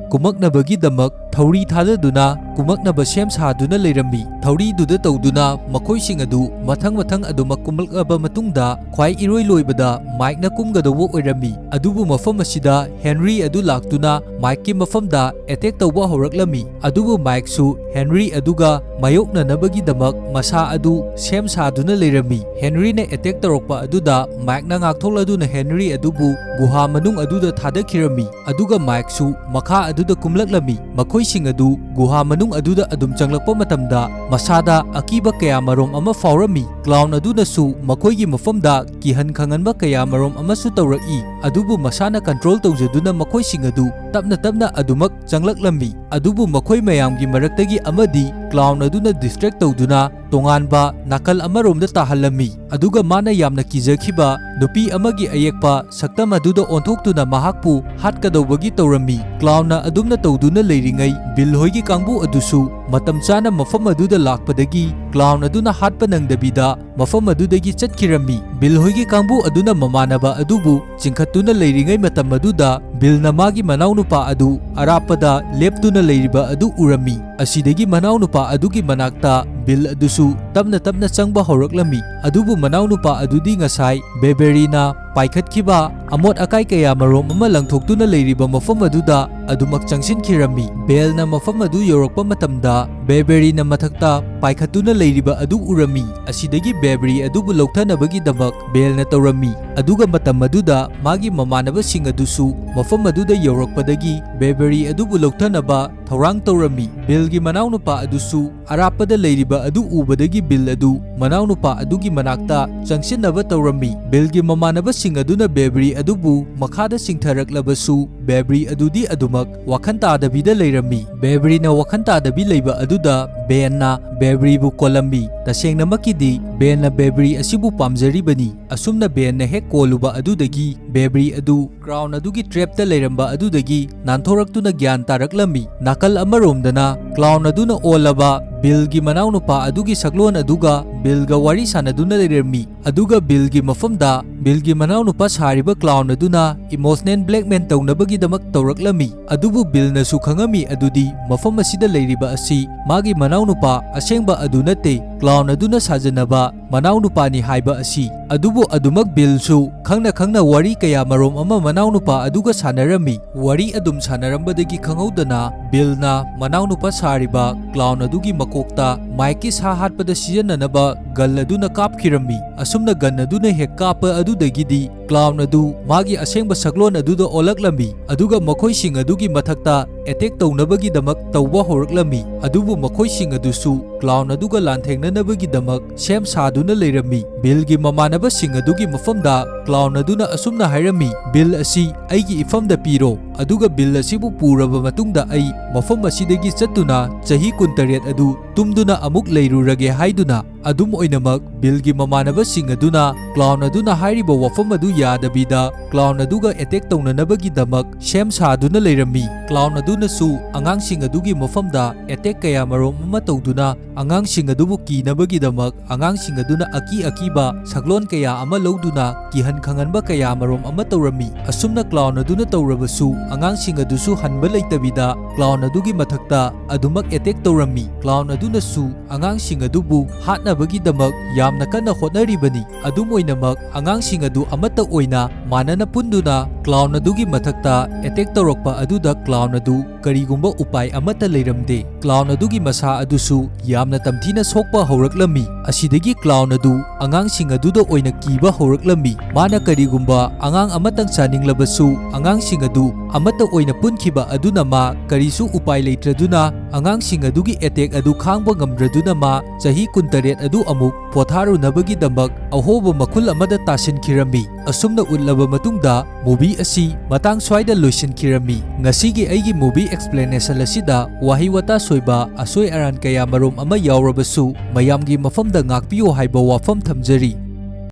ꯀꯨꯝꯃꯛꯅꯕꯒꯤꯗꯃꯛ ꯊꯧꯔꯤ ꯊꯥꯗꯗꯨꯅ ꯀꯨꯝꯃꯛꯅꯕ ꯁꯦꯝ ꯁꯥꯗꯨꯅ ꯂꯩꯔꯝꯃꯤ꯫ ꯊꯧꯔꯤꯗꯨꯗ ꯇꯧꯗꯨꯅ ꯃꯈꯣꯏꯁꯤꯡ ꯑꯗꯨ ꯃꯊꯪ ꯃꯊꯪ ꯑꯗꯨꯃꯛ ꯀꯨꯝꯂꯛꯂꯕ ꯃꯇꯨꯡꯗ, ꯈ꯭ꯋꯥꯏ ꯏꯔꯣꯏ ꯂꯣꯏꯕꯗ ꯃꯥꯏꯛꯅ ꯀꯨꯝꯒꯗꯧꯕ ꯑꯣꯏꯔꯝꯃꯤ꯫ ꯑꯗꯨꯕꯨ ꯃꯐꯝ ꯑꯁꯤꯗ ꯍꯦꯟꯔꯤ ꯑꯗꯨ ꯂꯥꯛꯇꯨꯅ ꯃꯥꯏꯛꯀꯤ ꯃꯐꯝꯗ ꯑꯦꯇꯦꯛ ꯇꯧꯕ ꯍꯧꯔꯛꯂꯝꯃꯤ꯫ ꯑꯗꯨꯕꯨ ꯃꯥꯏꯛꯁꯨ ꯍꯦꯟꯔꯤ ꯑꯗꯨꯒ ꯃꯥꯌꯣꯛꯅꯅꯕꯒꯤꯗꯃꯛ ꯃꯁꯥ ꯑꯗꯨ ꯁꯦꯝ ꯁꯥꯗꯨꯅ ꯂꯩꯔꯝꯃꯤ꯫ ꯍꯦꯟꯔꯤꯅ ꯑꯦꯇꯦꯛ ꯇꯧꯔꯛꯄ ꯑꯗꯨꯗ ꯃꯥꯏꯛꯅ ꯉꯥꯛꯊꯣꯛꯂꯗꯨꯅ ꯍꯦꯟꯔꯤ ꯑꯗꯨꯕꯨ ꯒꯨꯍꯥ ꯃꯅꯨꯡ ꯑꯗꯨꯗ ꯊꯥꯗꯈꯤꯔꯝꯃꯤ꯫ ꯑꯗꯨꯒ ꯃꯥꯏꯛꯁꯨ ꯃꯈꯥ ꯑꯗꯨꯗ ꯀꯨꯝꯂꯛꯂꯝꯃꯤ꯫ ꯃꯈꯣꯏꯁꯤꯡ ꯑꯗꯨ ꯒꯨꯍꯥ ꯃꯅꯨꯡ ꯑꯗꯨꯗ ꯑꯗꯨꯝ ꯆꯪꯂꯛꯄ ꯃꯇꯝꯗ ꯃꯁꯥꯗ ꯑꯀꯤꯕ ꯀꯌꯥ ꯃꯔꯨꯝ ꯑꯃ ꯐꯥꯎꯔꯝꯃꯤ꯫ ꯀ꯭ꯂꯥꯎꯟ ꯑꯗꯨꯅꯁꯨ ꯃꯈꯣꯏꯒꯤ ꯃꯐꯝꯗ ꯀꯤꯍꯟ ꯈꯪꯍꯟꯕ ꯀꯌꯥ ꯃꯔꯨꯝ ꯑꯃꯁꯨ ꯇꯧꯔꯛꯏ꯫ ꯑꯗꯨꯕꯨ ꯃꯁꯥꯅ ꯀꯟꯇ꯭ꯔꯣꯜ ꯇꯧꯖꯗꯨꯅ ꯃꯈꯣꯏꯁꯤꯡ ꯑꯗꯨ ꯇꯞꯅ ꯇꯞꯅ ꯑꯗꯨꯃꯛ ꯆꯪꯂꯛꯂꯝꯃꯤ꯫ ꯑꯗꯨꯕꯨ ꯃꯈꯣꯏ ꯃꯌꯥꯝꯒꯤ ꯃꯔꯛꯇꯒꯤ ꯑꯃꯗꯤ ꯀ꯭ꯂꯥꯎꯟ ꯑꯗꯨꯅ ꯗꯤꯁꯇ꯭ꯔꯦꯛ ꯇꯧꯗꯨꯅ ꯇꯣꯉꯥꯟꯕ ꯅꯥꯀꯜ ꯑꯃꯔꯣꯝꯗ ꯇꯥꯍꯜꯂꯝꯃꯤ꯫ ꯑꯗꯨꯒ ꯃꯥꯅ ꯌꯥꯝꯅ ꯀꯤꯖꯈꯤꯕ ꯅꯨꯄꯤ ꯑꯃꯒꯤ ꯑꯌꯦꯛꯄ ꯁꯛꯇꯝ ꯑꯗꯨꯗ ꯑꯣꯟꯊꯣꯛꯇꯨꯅ ꯃꯍꯥꯛꯄꯨ ꯍꯥꯠꯀꯗꯧꯕꯒꯤ ꯇꯧꯔꯝꯃꯤ꯫ ꯀ꯭ꯂꯥꯎꯟꯅ ꯑꯗꯨꯝꯅ ꯇꯧꯗꯨꯅ ꯂꯩꯔꯤꯉꯩ, ꯕꯤꯜ ꯍꯣꯏꯒꯤ ꯀꯥꯡꯕꯨ ꯑꯗꯨꯁꯨ ꯃꯇꯝ ꯆꯥꯅ ꯃꯐꯝ ꯑꯗꯨꯗ ꯂꯥꯛꯄꯗꯒꯤ ꯀ꯭ꯂꯥꯎꯟ ꯑꯗꯨꯅ ꯍꯥꯠꯄ ꯅꯪꯗꯕꯤꯗ ꯃꯐꯝ ꯑꯗꯨꯗꯒꯤ ꯆꯠꯈꯤꯔꯝꯃꯤ꯫ ꯕꯤꯜ ꯍꯣꯏꯒꯤ ꯀꯥꯡꯕꯨ ꯑꯗꯨꯅ ꯃꯃꯥꯟꯅꯕ ꯑꯗꯨꯕꯨ ꯆꯤꯡꯈꯠꯇꯨꯅ ꯂꯩꯔꯤꯉꯩ ꯃꯇꯝ ꯑꯗꯨꯗ, ꯕꯤꯜꯅ ꯃꯥꯒꯤ ꯃꯅꯥꯎꯅꯨꯄꯥ ꯑꯗꯨ ꯑꯔꯥꯞꯄꯗ ꯂꯦꯞꯇꯨꯅ ꯂꯩꯔꯤꯕ ꯑꯗꯨ ꯎꯔꯝꯃꯤ꯫ ꯑꯁꯤꯗꯒꯤ ꯃꯅꯥꯎꯅꯨꯄꯥ ꯑꯗꯨꯒꯤ ꯃꯅꯥꯛꯇ ꯕꯤꯜ ꯑꯗꯨꯁꯨ ꯇꯞꯅ ꯇꯞꯅ ꯆꯪꯕ ꯍꯧꯔꯛꯂꯝꯃꯤ꯫ ꯑꯗꯨꯕꯨ ꯃꯅꯥꯎꯅꯨꯄꯥ ꯑꯗꯨꯗꯤ ꯉꯁꯥꯏ ꯕꯦꯕꯦꯔꯤꯅ ꯄꯥꯏꯈꯠꯈꯤꯕ ꯑꯃꯣꯠ ꯑꯀꯥꯏ ꯀꯌꯥ ꯃꯔꯨꯝ ꯑꯃ ꯂꯪꯊꯣꯛꯇꯨꯅ ꯂꯩꯔꯤꯕ ꯃꯐꯝ ꯑꯗꯨꯗ ꯑꯗꯨꯃꯛ ꯆꯪꯁꯤꯟꯈꯤꯔꯝꯃꯤ꯫ ꯕꯦꯜꯅ ꯃꯐꯝ ꯑꯗꯨ ꯌꯧꯔꯛꯄ ꯃꯇꯝꯗ, ꯕꯦꯕꯦꯔꯤꯅ ꯃꯊꯛꯇ ꯄꯥꯏꯈꯠꯇꯨꯅ ꯂꯩꯔꯤꯕ ꯑꯗꯨ ꯎꯔꯝꯃꯤ꯫ ꯑꯁꯤꯗꯒꯤ ꯕꯦꯕꯦꯔꯤ ꯑꯗꯨꯕꯨ ꯂꯧꯊꯅꯕꯒꯤꯗꯃꯛ ꯕꯦꯜꯅ ꯇꯧꯔꯝꯃꯤ꯫ ꯑꯗꯨꯒ ꯃꯇꯝ ꯑꯗꯨꯗ ꯃꯥꯒꯤ ꯃꯃꯥꯟꯅꯕꯁꯤꯡ ꯑꯗꯨꯁꯨ ꯃꯐꯝ ꯑꯗꯨꯗ ꯌꯧꯔꯛꯄꯗꯒꯤ ꯕꯦꯕꯦꯔꯤ ꯑꯗꯨꯕꯨ ꯂꯧꯊꯅꯕ ꯊꯧꯔꯥꯡ ꯇꯧꯔꯝꯃꯤ꯫ ꯕꯤꯜꯒꯤ ꯃꯅꯥꯎꯅꯨꯄꯥ ꯑꯗꯨꯁꯨ ꯑꯔꯥꯞꯄꯗ ꯂꯩꯔꯤꯕ ꯑꯗꯨ ꯎꯕꯗꯒꯤ ꯕꯤꯜ ꯑꯗꯨ ꯃꯅꯥꯎꯅꯨꯄꯥ ꯑꯗꯨꯒꯤ ꯃꯅꯥꯛꯇ ꯆꯪꯁꯤꯟꯅꯕ ꯇꯧꯔꯝꯃꯤ꯫ ꯕꯤꯜꯒꯤ ꯃꯃꯥꯟꯅꯕꯁꯤꯡ ꯑꯗꯨꯅ ꯕꯦꯕꯦꯔꯤ ꯑꯗꯨꯕꯨ ꯃꯈꯥꯗ ꯆꯤꯡꯊꯔꯛꯂꯕꯁꯨ, ꯕꯦꯕꯦꯔꯤ ꯑꯗꯨꯗꯤ ꯑꯗꯨꯃꯛ ꯋꯥꯈꯜ ꯇꯥꯗꯕꯤꯗ ꯂꯩꯔꯝꯃꯤ꯫ ꯕꯦꯕꯦꯔꯤꯅ ꯋꯥꯈꯜ ꯇꯥꯗꯕꯤ ꯂꯩꯕ ꯑꯗꯨꯗ ꯕꯦꯟꯅ ꯕꯦꯕꯦꯔꯤꯕꯨ ꯀꯣꯜꯂꯝꯃꯤ꯫ ꯇꯁꯦꯡꯅꯃꯛꯀꯤꯗꯤ ꯕꯦꯟꯅ ꯕꯦꯕꯦꯔꯤ ꯑꯁꯤꯕꯨ ꯄꯥꯝꯖꯔꯤꯕꯅꯤ꯫ ꯑꯁꯨꯝꯅ ꯕꯦꯟꯅ ꯍꯦꯛ ꯀꯣꯜꯂꯨꯕ ꯑꯗꯨꯗꯒꯤ ꯕꯦꯕꯦꯔꯤ ꯑꯗꯨ ꯀ꯭ꯂꯥꯎꯟ ꯑꯗꯨꯒꯤ ꯇ꯭ꯔꯦꯞꯇ ꯂꯩꯔꯝꯕ ꯑꯗꯨꯗꯒꯤ ꯅꯥꯟꯊꯣꯔꯛꯇꯨꯅ ꯒ꯭ꯌꯥꯟ ꯇꯥꯔꯛꯂꯝꯃꯤ꯫ ꯅꯥꯀꯜ ꯑꯃꯔꯣꯝꯗꯅ ꯀ꯭ꯂꯥꯎꯟ ꯑꯗꯨꯅ ꯑꯣꯜꯂꯕ ꯕꯤꯜꯒꯤ ꯃꯅꯥꯎꯅꯨꯄꯥ ꯑꯗꯨꯒꯤ ꯁꯛꯂꯣꯟ ꯑꯗꯨꯒ ꯕꯤꯜꯒ ꯋꯥꯔꯤ ꯁꯥꯟꯅꯗꯨꯅ ꯂꯩꯔꯝꯃꯤ꯫ ꯑꯗꯨꯒ ꯕꯤꯜꯒꯤ ꯃꯐꯝꯗ ꯕꯤꯜꯒꯤ ꯃꯅꯥꯎꯅꯨꯄꯥ ꯁꯥꯔꯤꯕ ꯀ꯭ꯂꯥꯎꯟ ꯑꯗꯨꯅ ꯏꯃꯣꯁꯅꯦꯜ ꯕ꯭ꯂꯦꯛꯃꯦꯜ ꯇꯧꯅꯕꯒꯤꯗꯃꯛ ꯇꯧꯔꯛꯂꯝꯃꯤ꯫ ꯑꯗꯨꯕꯨ ꯕꯤꯜꯅꯁꯨ ꯈꯪꯉꯝꯃꯤ ꯑꯗꯨꯗꯤ ꯃꯐꯝ ꯑꯁꯤꯗ ꯂꯩꯔꯤꯕ ꯑꯁꯤ ꯃꯥꯒꯤ ꯃꯅꯥꯎꯅꯨꯄꯥ ꯑꯁꯦꯡꯕ ꯑꯗꯨ ꯅꯠꯇꯦ, ꯀ꯭ꯂꯥꯎꯟ ꯑꯗꯨꯅ ꯁꯥꯖꯟꯅꯕ ꯃꯅꯥꯎꯅꯨꯄꯥꯅꯤ ꯍꯥꯏꯕ ꯑꯁꯤ꯫ ꯑꯗꯨꯕꯨ ꯑꯗꯨꯃꯛ ꯕꯤꯜꯁꯨ ꯈꯪꯅ ꯈꯪꯅ ꯋꯥꯔꯤ ꯀꯌꯥ ꯃꯔꯣꯝ ꯑꯃ ꯃꯅꯥꯎꯅꯨꯄꯥ ꯑꯗꯨꯒ ꯁꯥꯟꯅꯔꯝꯃꯤ꯫ ꯋꯥꯔꯤ ꯑꯗꯨꯝ ꯁꯥꯟꯅꯔꯝꯕꯗꯒꯤ ꯈꯪꯍꯧꯗꯅ ꯕꯤꯜꯅ ꯃꯅꯥꯎꯅꯨꯄꯥ ꯁꯥꯔꯤꯕ ꯀ꯭ꯂꯥꯎꯟ ꯑꯗꯨꯒꯤ ꯃꯀꯣꯛꯇ ꯃꯥꯏꯛꯀꯤ ꯁꯥ ꯍꯥꯠꯄꯗ ꯁꯤꯖꯤꯟꯅꯅꯕ ꯒꯟ ꯑꯗꯨꯅ ꯀꯥꯞꯈꯤꯔꯝꯃꯤ꯫ ꯑꯁꯨꯝꯅ ꯒꯟ ꯑꯗꯨꯅ ꯍꯦꯛ ꯀꯥꯞꯄ ꯑꯗꯨꯗꯒꯤꯗꯤ ꯀ꯭ꯂꯥꯎꯟ ꯑꯗꯨ ꯃꯥꯒꯤ ꯑꯁꯦꯡꯕ ꯁꯛꯂꯣꯟ ꯑꯗꯨꯗ ꯑꯣꯜꯂꯛꯂꯝꯃꯤ꯫ ꯑꯗꯨꯒ ꯃꯈꯣꯏꯁꯤꯡ ꯑꯗꯨꯒꯤ ꯃꯊꯛꯇ ꯑꯦꯇꯦꯛ ꯇꯧꯅꯕꯒꯤꯗꯃꯛ ꯇꯧꯕ ꯍꯧꯔꯛꯂꯝꯃꯤ꯫ ꯑꯗꯨꯕꯨ ꯃꯈꯣꯏꯁꯤꯡ ꯑꯗꯨꯁꯨ ꯀ꯭ꯂꯥꯎꯟ ꯑꯗꯨꯒ ꯂꯥꯟꯊꯦꯡꯅꯅꯕꯒꯤꯗꯃꯛ ꯁꯦꯝ ꯁꯥꯗꯨꯅ ꯂꯩꯔꯝꯃꯤ꯫ ꯕꯤꯜꯒꯤ ꯃꯃꯥꯟꯅꯕꯁꯤꯡ ꯑꯗꯨꯒꯤ ꯃꯐꯝꯗ ꯀ꯭ꯂꯥꯎꯟ ꯑꯗꯨꯅ ꯑꯁꯨꯝꯅ ꯍꯥꯏꯔꯝꯃꯤ, "ꯕꯤꯜ ꯑꯁꯤ ꯑꯩꯒꯤ ꯏꯐꯝꯗ ꯄꯤꯔꯣ, ꯑꯗꯨꯒ ꯕꯤꯜ ꯑꯁꯤꯕꯨ ꯄꯨꯔꯕ ꯃꯇꯨꯡꯗ ꯑꯩ ꯃꯐꯝ ꯑꯁꯤꯗꯒꯤ ꯆꯠꯇꯨꯅ ꯆꯍꯤ ꯀꯨꯟꯇꯔꯦꯠ ꯑꯗꯨ ꯇꯨꯝꯗꯨꯅ ꯑꯃꯨꯛ ꯂꯩꯔꯨꯔꯒꯦ" ꯍꯥꯏꯗꯨꯅ꯫ ꯑꯗꯨꯝ ꯑꯣꯏꯅꯃꯛ, ꯕꯤꯜꯒꯤ ꯃꯃꯥꯟꯅꯕꯁꯤꯡ ꯑꯗꯨꯅ ꯀ꯭ꯂꯥꯎꯟ ꯑꯗꯨꯅ ꯍꯥꯏꯔꯤꯕ ꯋꯥꯐꯝ ꯑꯗꯨ ꯌꯥꯗꯕꯤꯗ ꯀ꯭ꯂꯥꯎꯟ ꯑꯗꯨꯒ ꯑꯦꯇꯦꯛ ꯇꯧꯅꯅꯕꯒꯤꯗꯃꯛ ꯁꯦꯝ ꯁꯥꯗꯨꯅ ꯂꯩꯔꯝꯃꯤ꯫ ꯀ꯭ꯂꯥꯎꯟ ꯑꯗꯨꯅꯁꯨ ꯑꯉꯥꯡꯁꯤꯡ ꯑꯗꯨꯒꯤ ꯃꯐꯝꯗ ꯑꯦꯇꯦꯛ ꯀꯌꯥ ꯃꯔꯣꯝ ꯑꯃ ꯇꯧꯗꯨꯅ ꯑꯉꯥꯡꯁꯤꯡ ꯑꯗꯨꯕꯨ ꯀꯤꯅꯕꯒꯤꯗꯃꯛ ꯑꯉꯥꯡꯁꯤꯡ ꯑꯗꯨꯅ ꯑꯀꯤ ꯑꯀꯤꯕ ꯁꯛꯂꯣꯟ ꯀꯌꯥ ꯑꯃ ꯂꯧꯗꯨꯅ ꯀꯤꯍꯟ ꯈꯪꯍꯟꯕ ꯀꯌꯥ ꯃꯔꯣꯝ ꯑꯃ ꯇꯧꯔꯝꯃꯤ꯫ ꯑꯁꯨꯝꯅ ꯀ꯭ꯂꯥꯎꯟ ꯑꯗꯨꯅ ꯇꯧꯔꯕꯁꯨ ꯑꯉꯥꯡꯁꯤꯡ ꯑꯗꯨꯁꯨ ꯍꯟꯕ ꯂꯩꯇꯕꯤꯗ ꯀ꯭ꯂꯥꯎꯟ ꯑꯗꯨꯒꯤ ꯃꯊꯛꯇ ꯑꯗꯨꯃꯛ ꯑꯦꯇꯦꯛ ꯇꯧꯔꯝꯃꯤ꯫ ꯀ꯭ꯂꯥꯎꯟ ꯑꯗꯨꯅꯁꯨ ꯑꯉꯥꯡꯁꯤꯡ ꯑꯗꯨꯕꯨ ꯍꯥꯠꯅꯕꯒꯤꯗꯃꯛ ꯌꯥꯝꯅ ꯀꯟꯅ ꯍꯣꯠꯅꯔꯤꯕꯅꯤ꯫ ꯑꯗꯨꯝ ꯑꯣꯏꯅꯃꯛ, ꯑꯉꯥꯡꯁꯤꯡ ꯑꯗꯨ ꯑꯃꯠꯇ ꯑꯣꯏꯅ ꯃꯥꯟꯅꯅ ꯄꯨꯟꯗꯨꯅ ꯀ꯭ꯂꯥꯎꯟ ꯑꯗꯨꯒꯤ ꯃꯊꯛꯇ ꯑꯦꯇꯦꯛ ꯇꯧꯔꯛꯄ ꯑꯗꯨꯗ ꯀ꯭ꯂꯥꯎꯟ ꯑꯗꯨ ꯀꯔꯤꯒꯨꯝꯕ ꯎꯄꯥꯏ ꯑꯃꯠꯇ ꯂꯩꯔꯝꯗꯦ꯫ ꯀ꯭ꯂꯥꯎꯟ ꯑꯗꯨꯒꯤ ꯃꯁꯥ ꯑꯗꯨꯁꯨ ꯌꯥꯝꯅ ꯇꯝꯊꯤꯅ ꯁꯣꯛꯄ ꯍꯧꯔꯛꯂꯝꯃꯤ꯫ ꯑꯁꯤꯗꯒꯤ ꯀ꯭ꯂꯥꯎꯟ ꯑꯗꯨ ꯑꯉꯥꯡꯁꯤꯡ ꯑꯗꯨꯗ ꯑꯣꯏꯅ ꯀꯤꯕ ꯍꯧꯔꯛꯂꯝꯃꯤ꯫ ꯃꯥꯅ ꯀꯔꯤꯒꯨꯝꯕ ꯑꯉꯥꯡ ꯑꯃꯇꯪ ꯆꯥꯅꯤꯡꯂꯕꯁꯨ, ꯑꯉꯥꯡꯁꯤꯡ ꯑꯗꯨ ꯑꯃꯠꯇ ꯑꯣꯏꯅ ꯄꯨꯟꯈꯤꯕ ꯑꯗꯨꯅ ꯃꯥ ꯀꯔꯤꯁꯨ ꯎꯄꯥꯏ ꯂꯩꯇ꯭ꯔꯗꯨꯅ ꯑꯉꯥꯡꯁꯤꯡ ꯑꯗꯨꯒꯤ ꯑꯦꯇꯦꯛ ꯑꯗꯨ ꯈꯥꯡꯕ ꯉꯝꯗ꯭ꯔꯗꯨꯅ ꯃꯥ ꯆꯍꯤ ꯀꯨꯟꯇꯔꯦꯠ ꯑꯗꯨ ꯑꯃꯨꯛ ꯄꯣꯊꯥꯔꯨꯅꯕꯒꯤꯗꯃꯛ ꯑꯍꯣꯕ ꯃꯈꯨꯜ ꯑꯃꯗ ꯇꯥꯁꯤꯟꯈꯤꯔꯝꯃꯤ꯫ ꯑꯁꯨꯝꯅ ꯎꯠꯂꯕ ꯃꯇꯨꯡꯗ movie ꯑꯁꯤ ꯃꯇꯥꯡ ꯁ꯭ꯋꯥꯏꯗ ꯂꯣꯏꯁꯤꯟꯈꯤꯔꯝꯃꯤ꯫ ꯉꯁꯤꯒꯤ ꯑꯩꯒꯤ movie explanation ꯑꯁꯤꯗ ꯋꯥꯍꯩ ꯋꯥꯇꯥ ꯁꯣꯏꯕ, ꯑꯁꯣꯏ ꯑꯔꯥꯟ ꯀꯌꯥ ꯃꯔꯨꯝ ꯑꯃ ꯌꯥꯎꯔꯕꯁꯨ ꯃꯌꯥꯝꯒꯤ ꯃꯐꯝꯗ ꯉꯥꯛꯄꯤꯌꯨ ꯍꯥꯏꯕ ꯋꯥꯐꯝ ꯊꯝꯖꯔꯤ꯫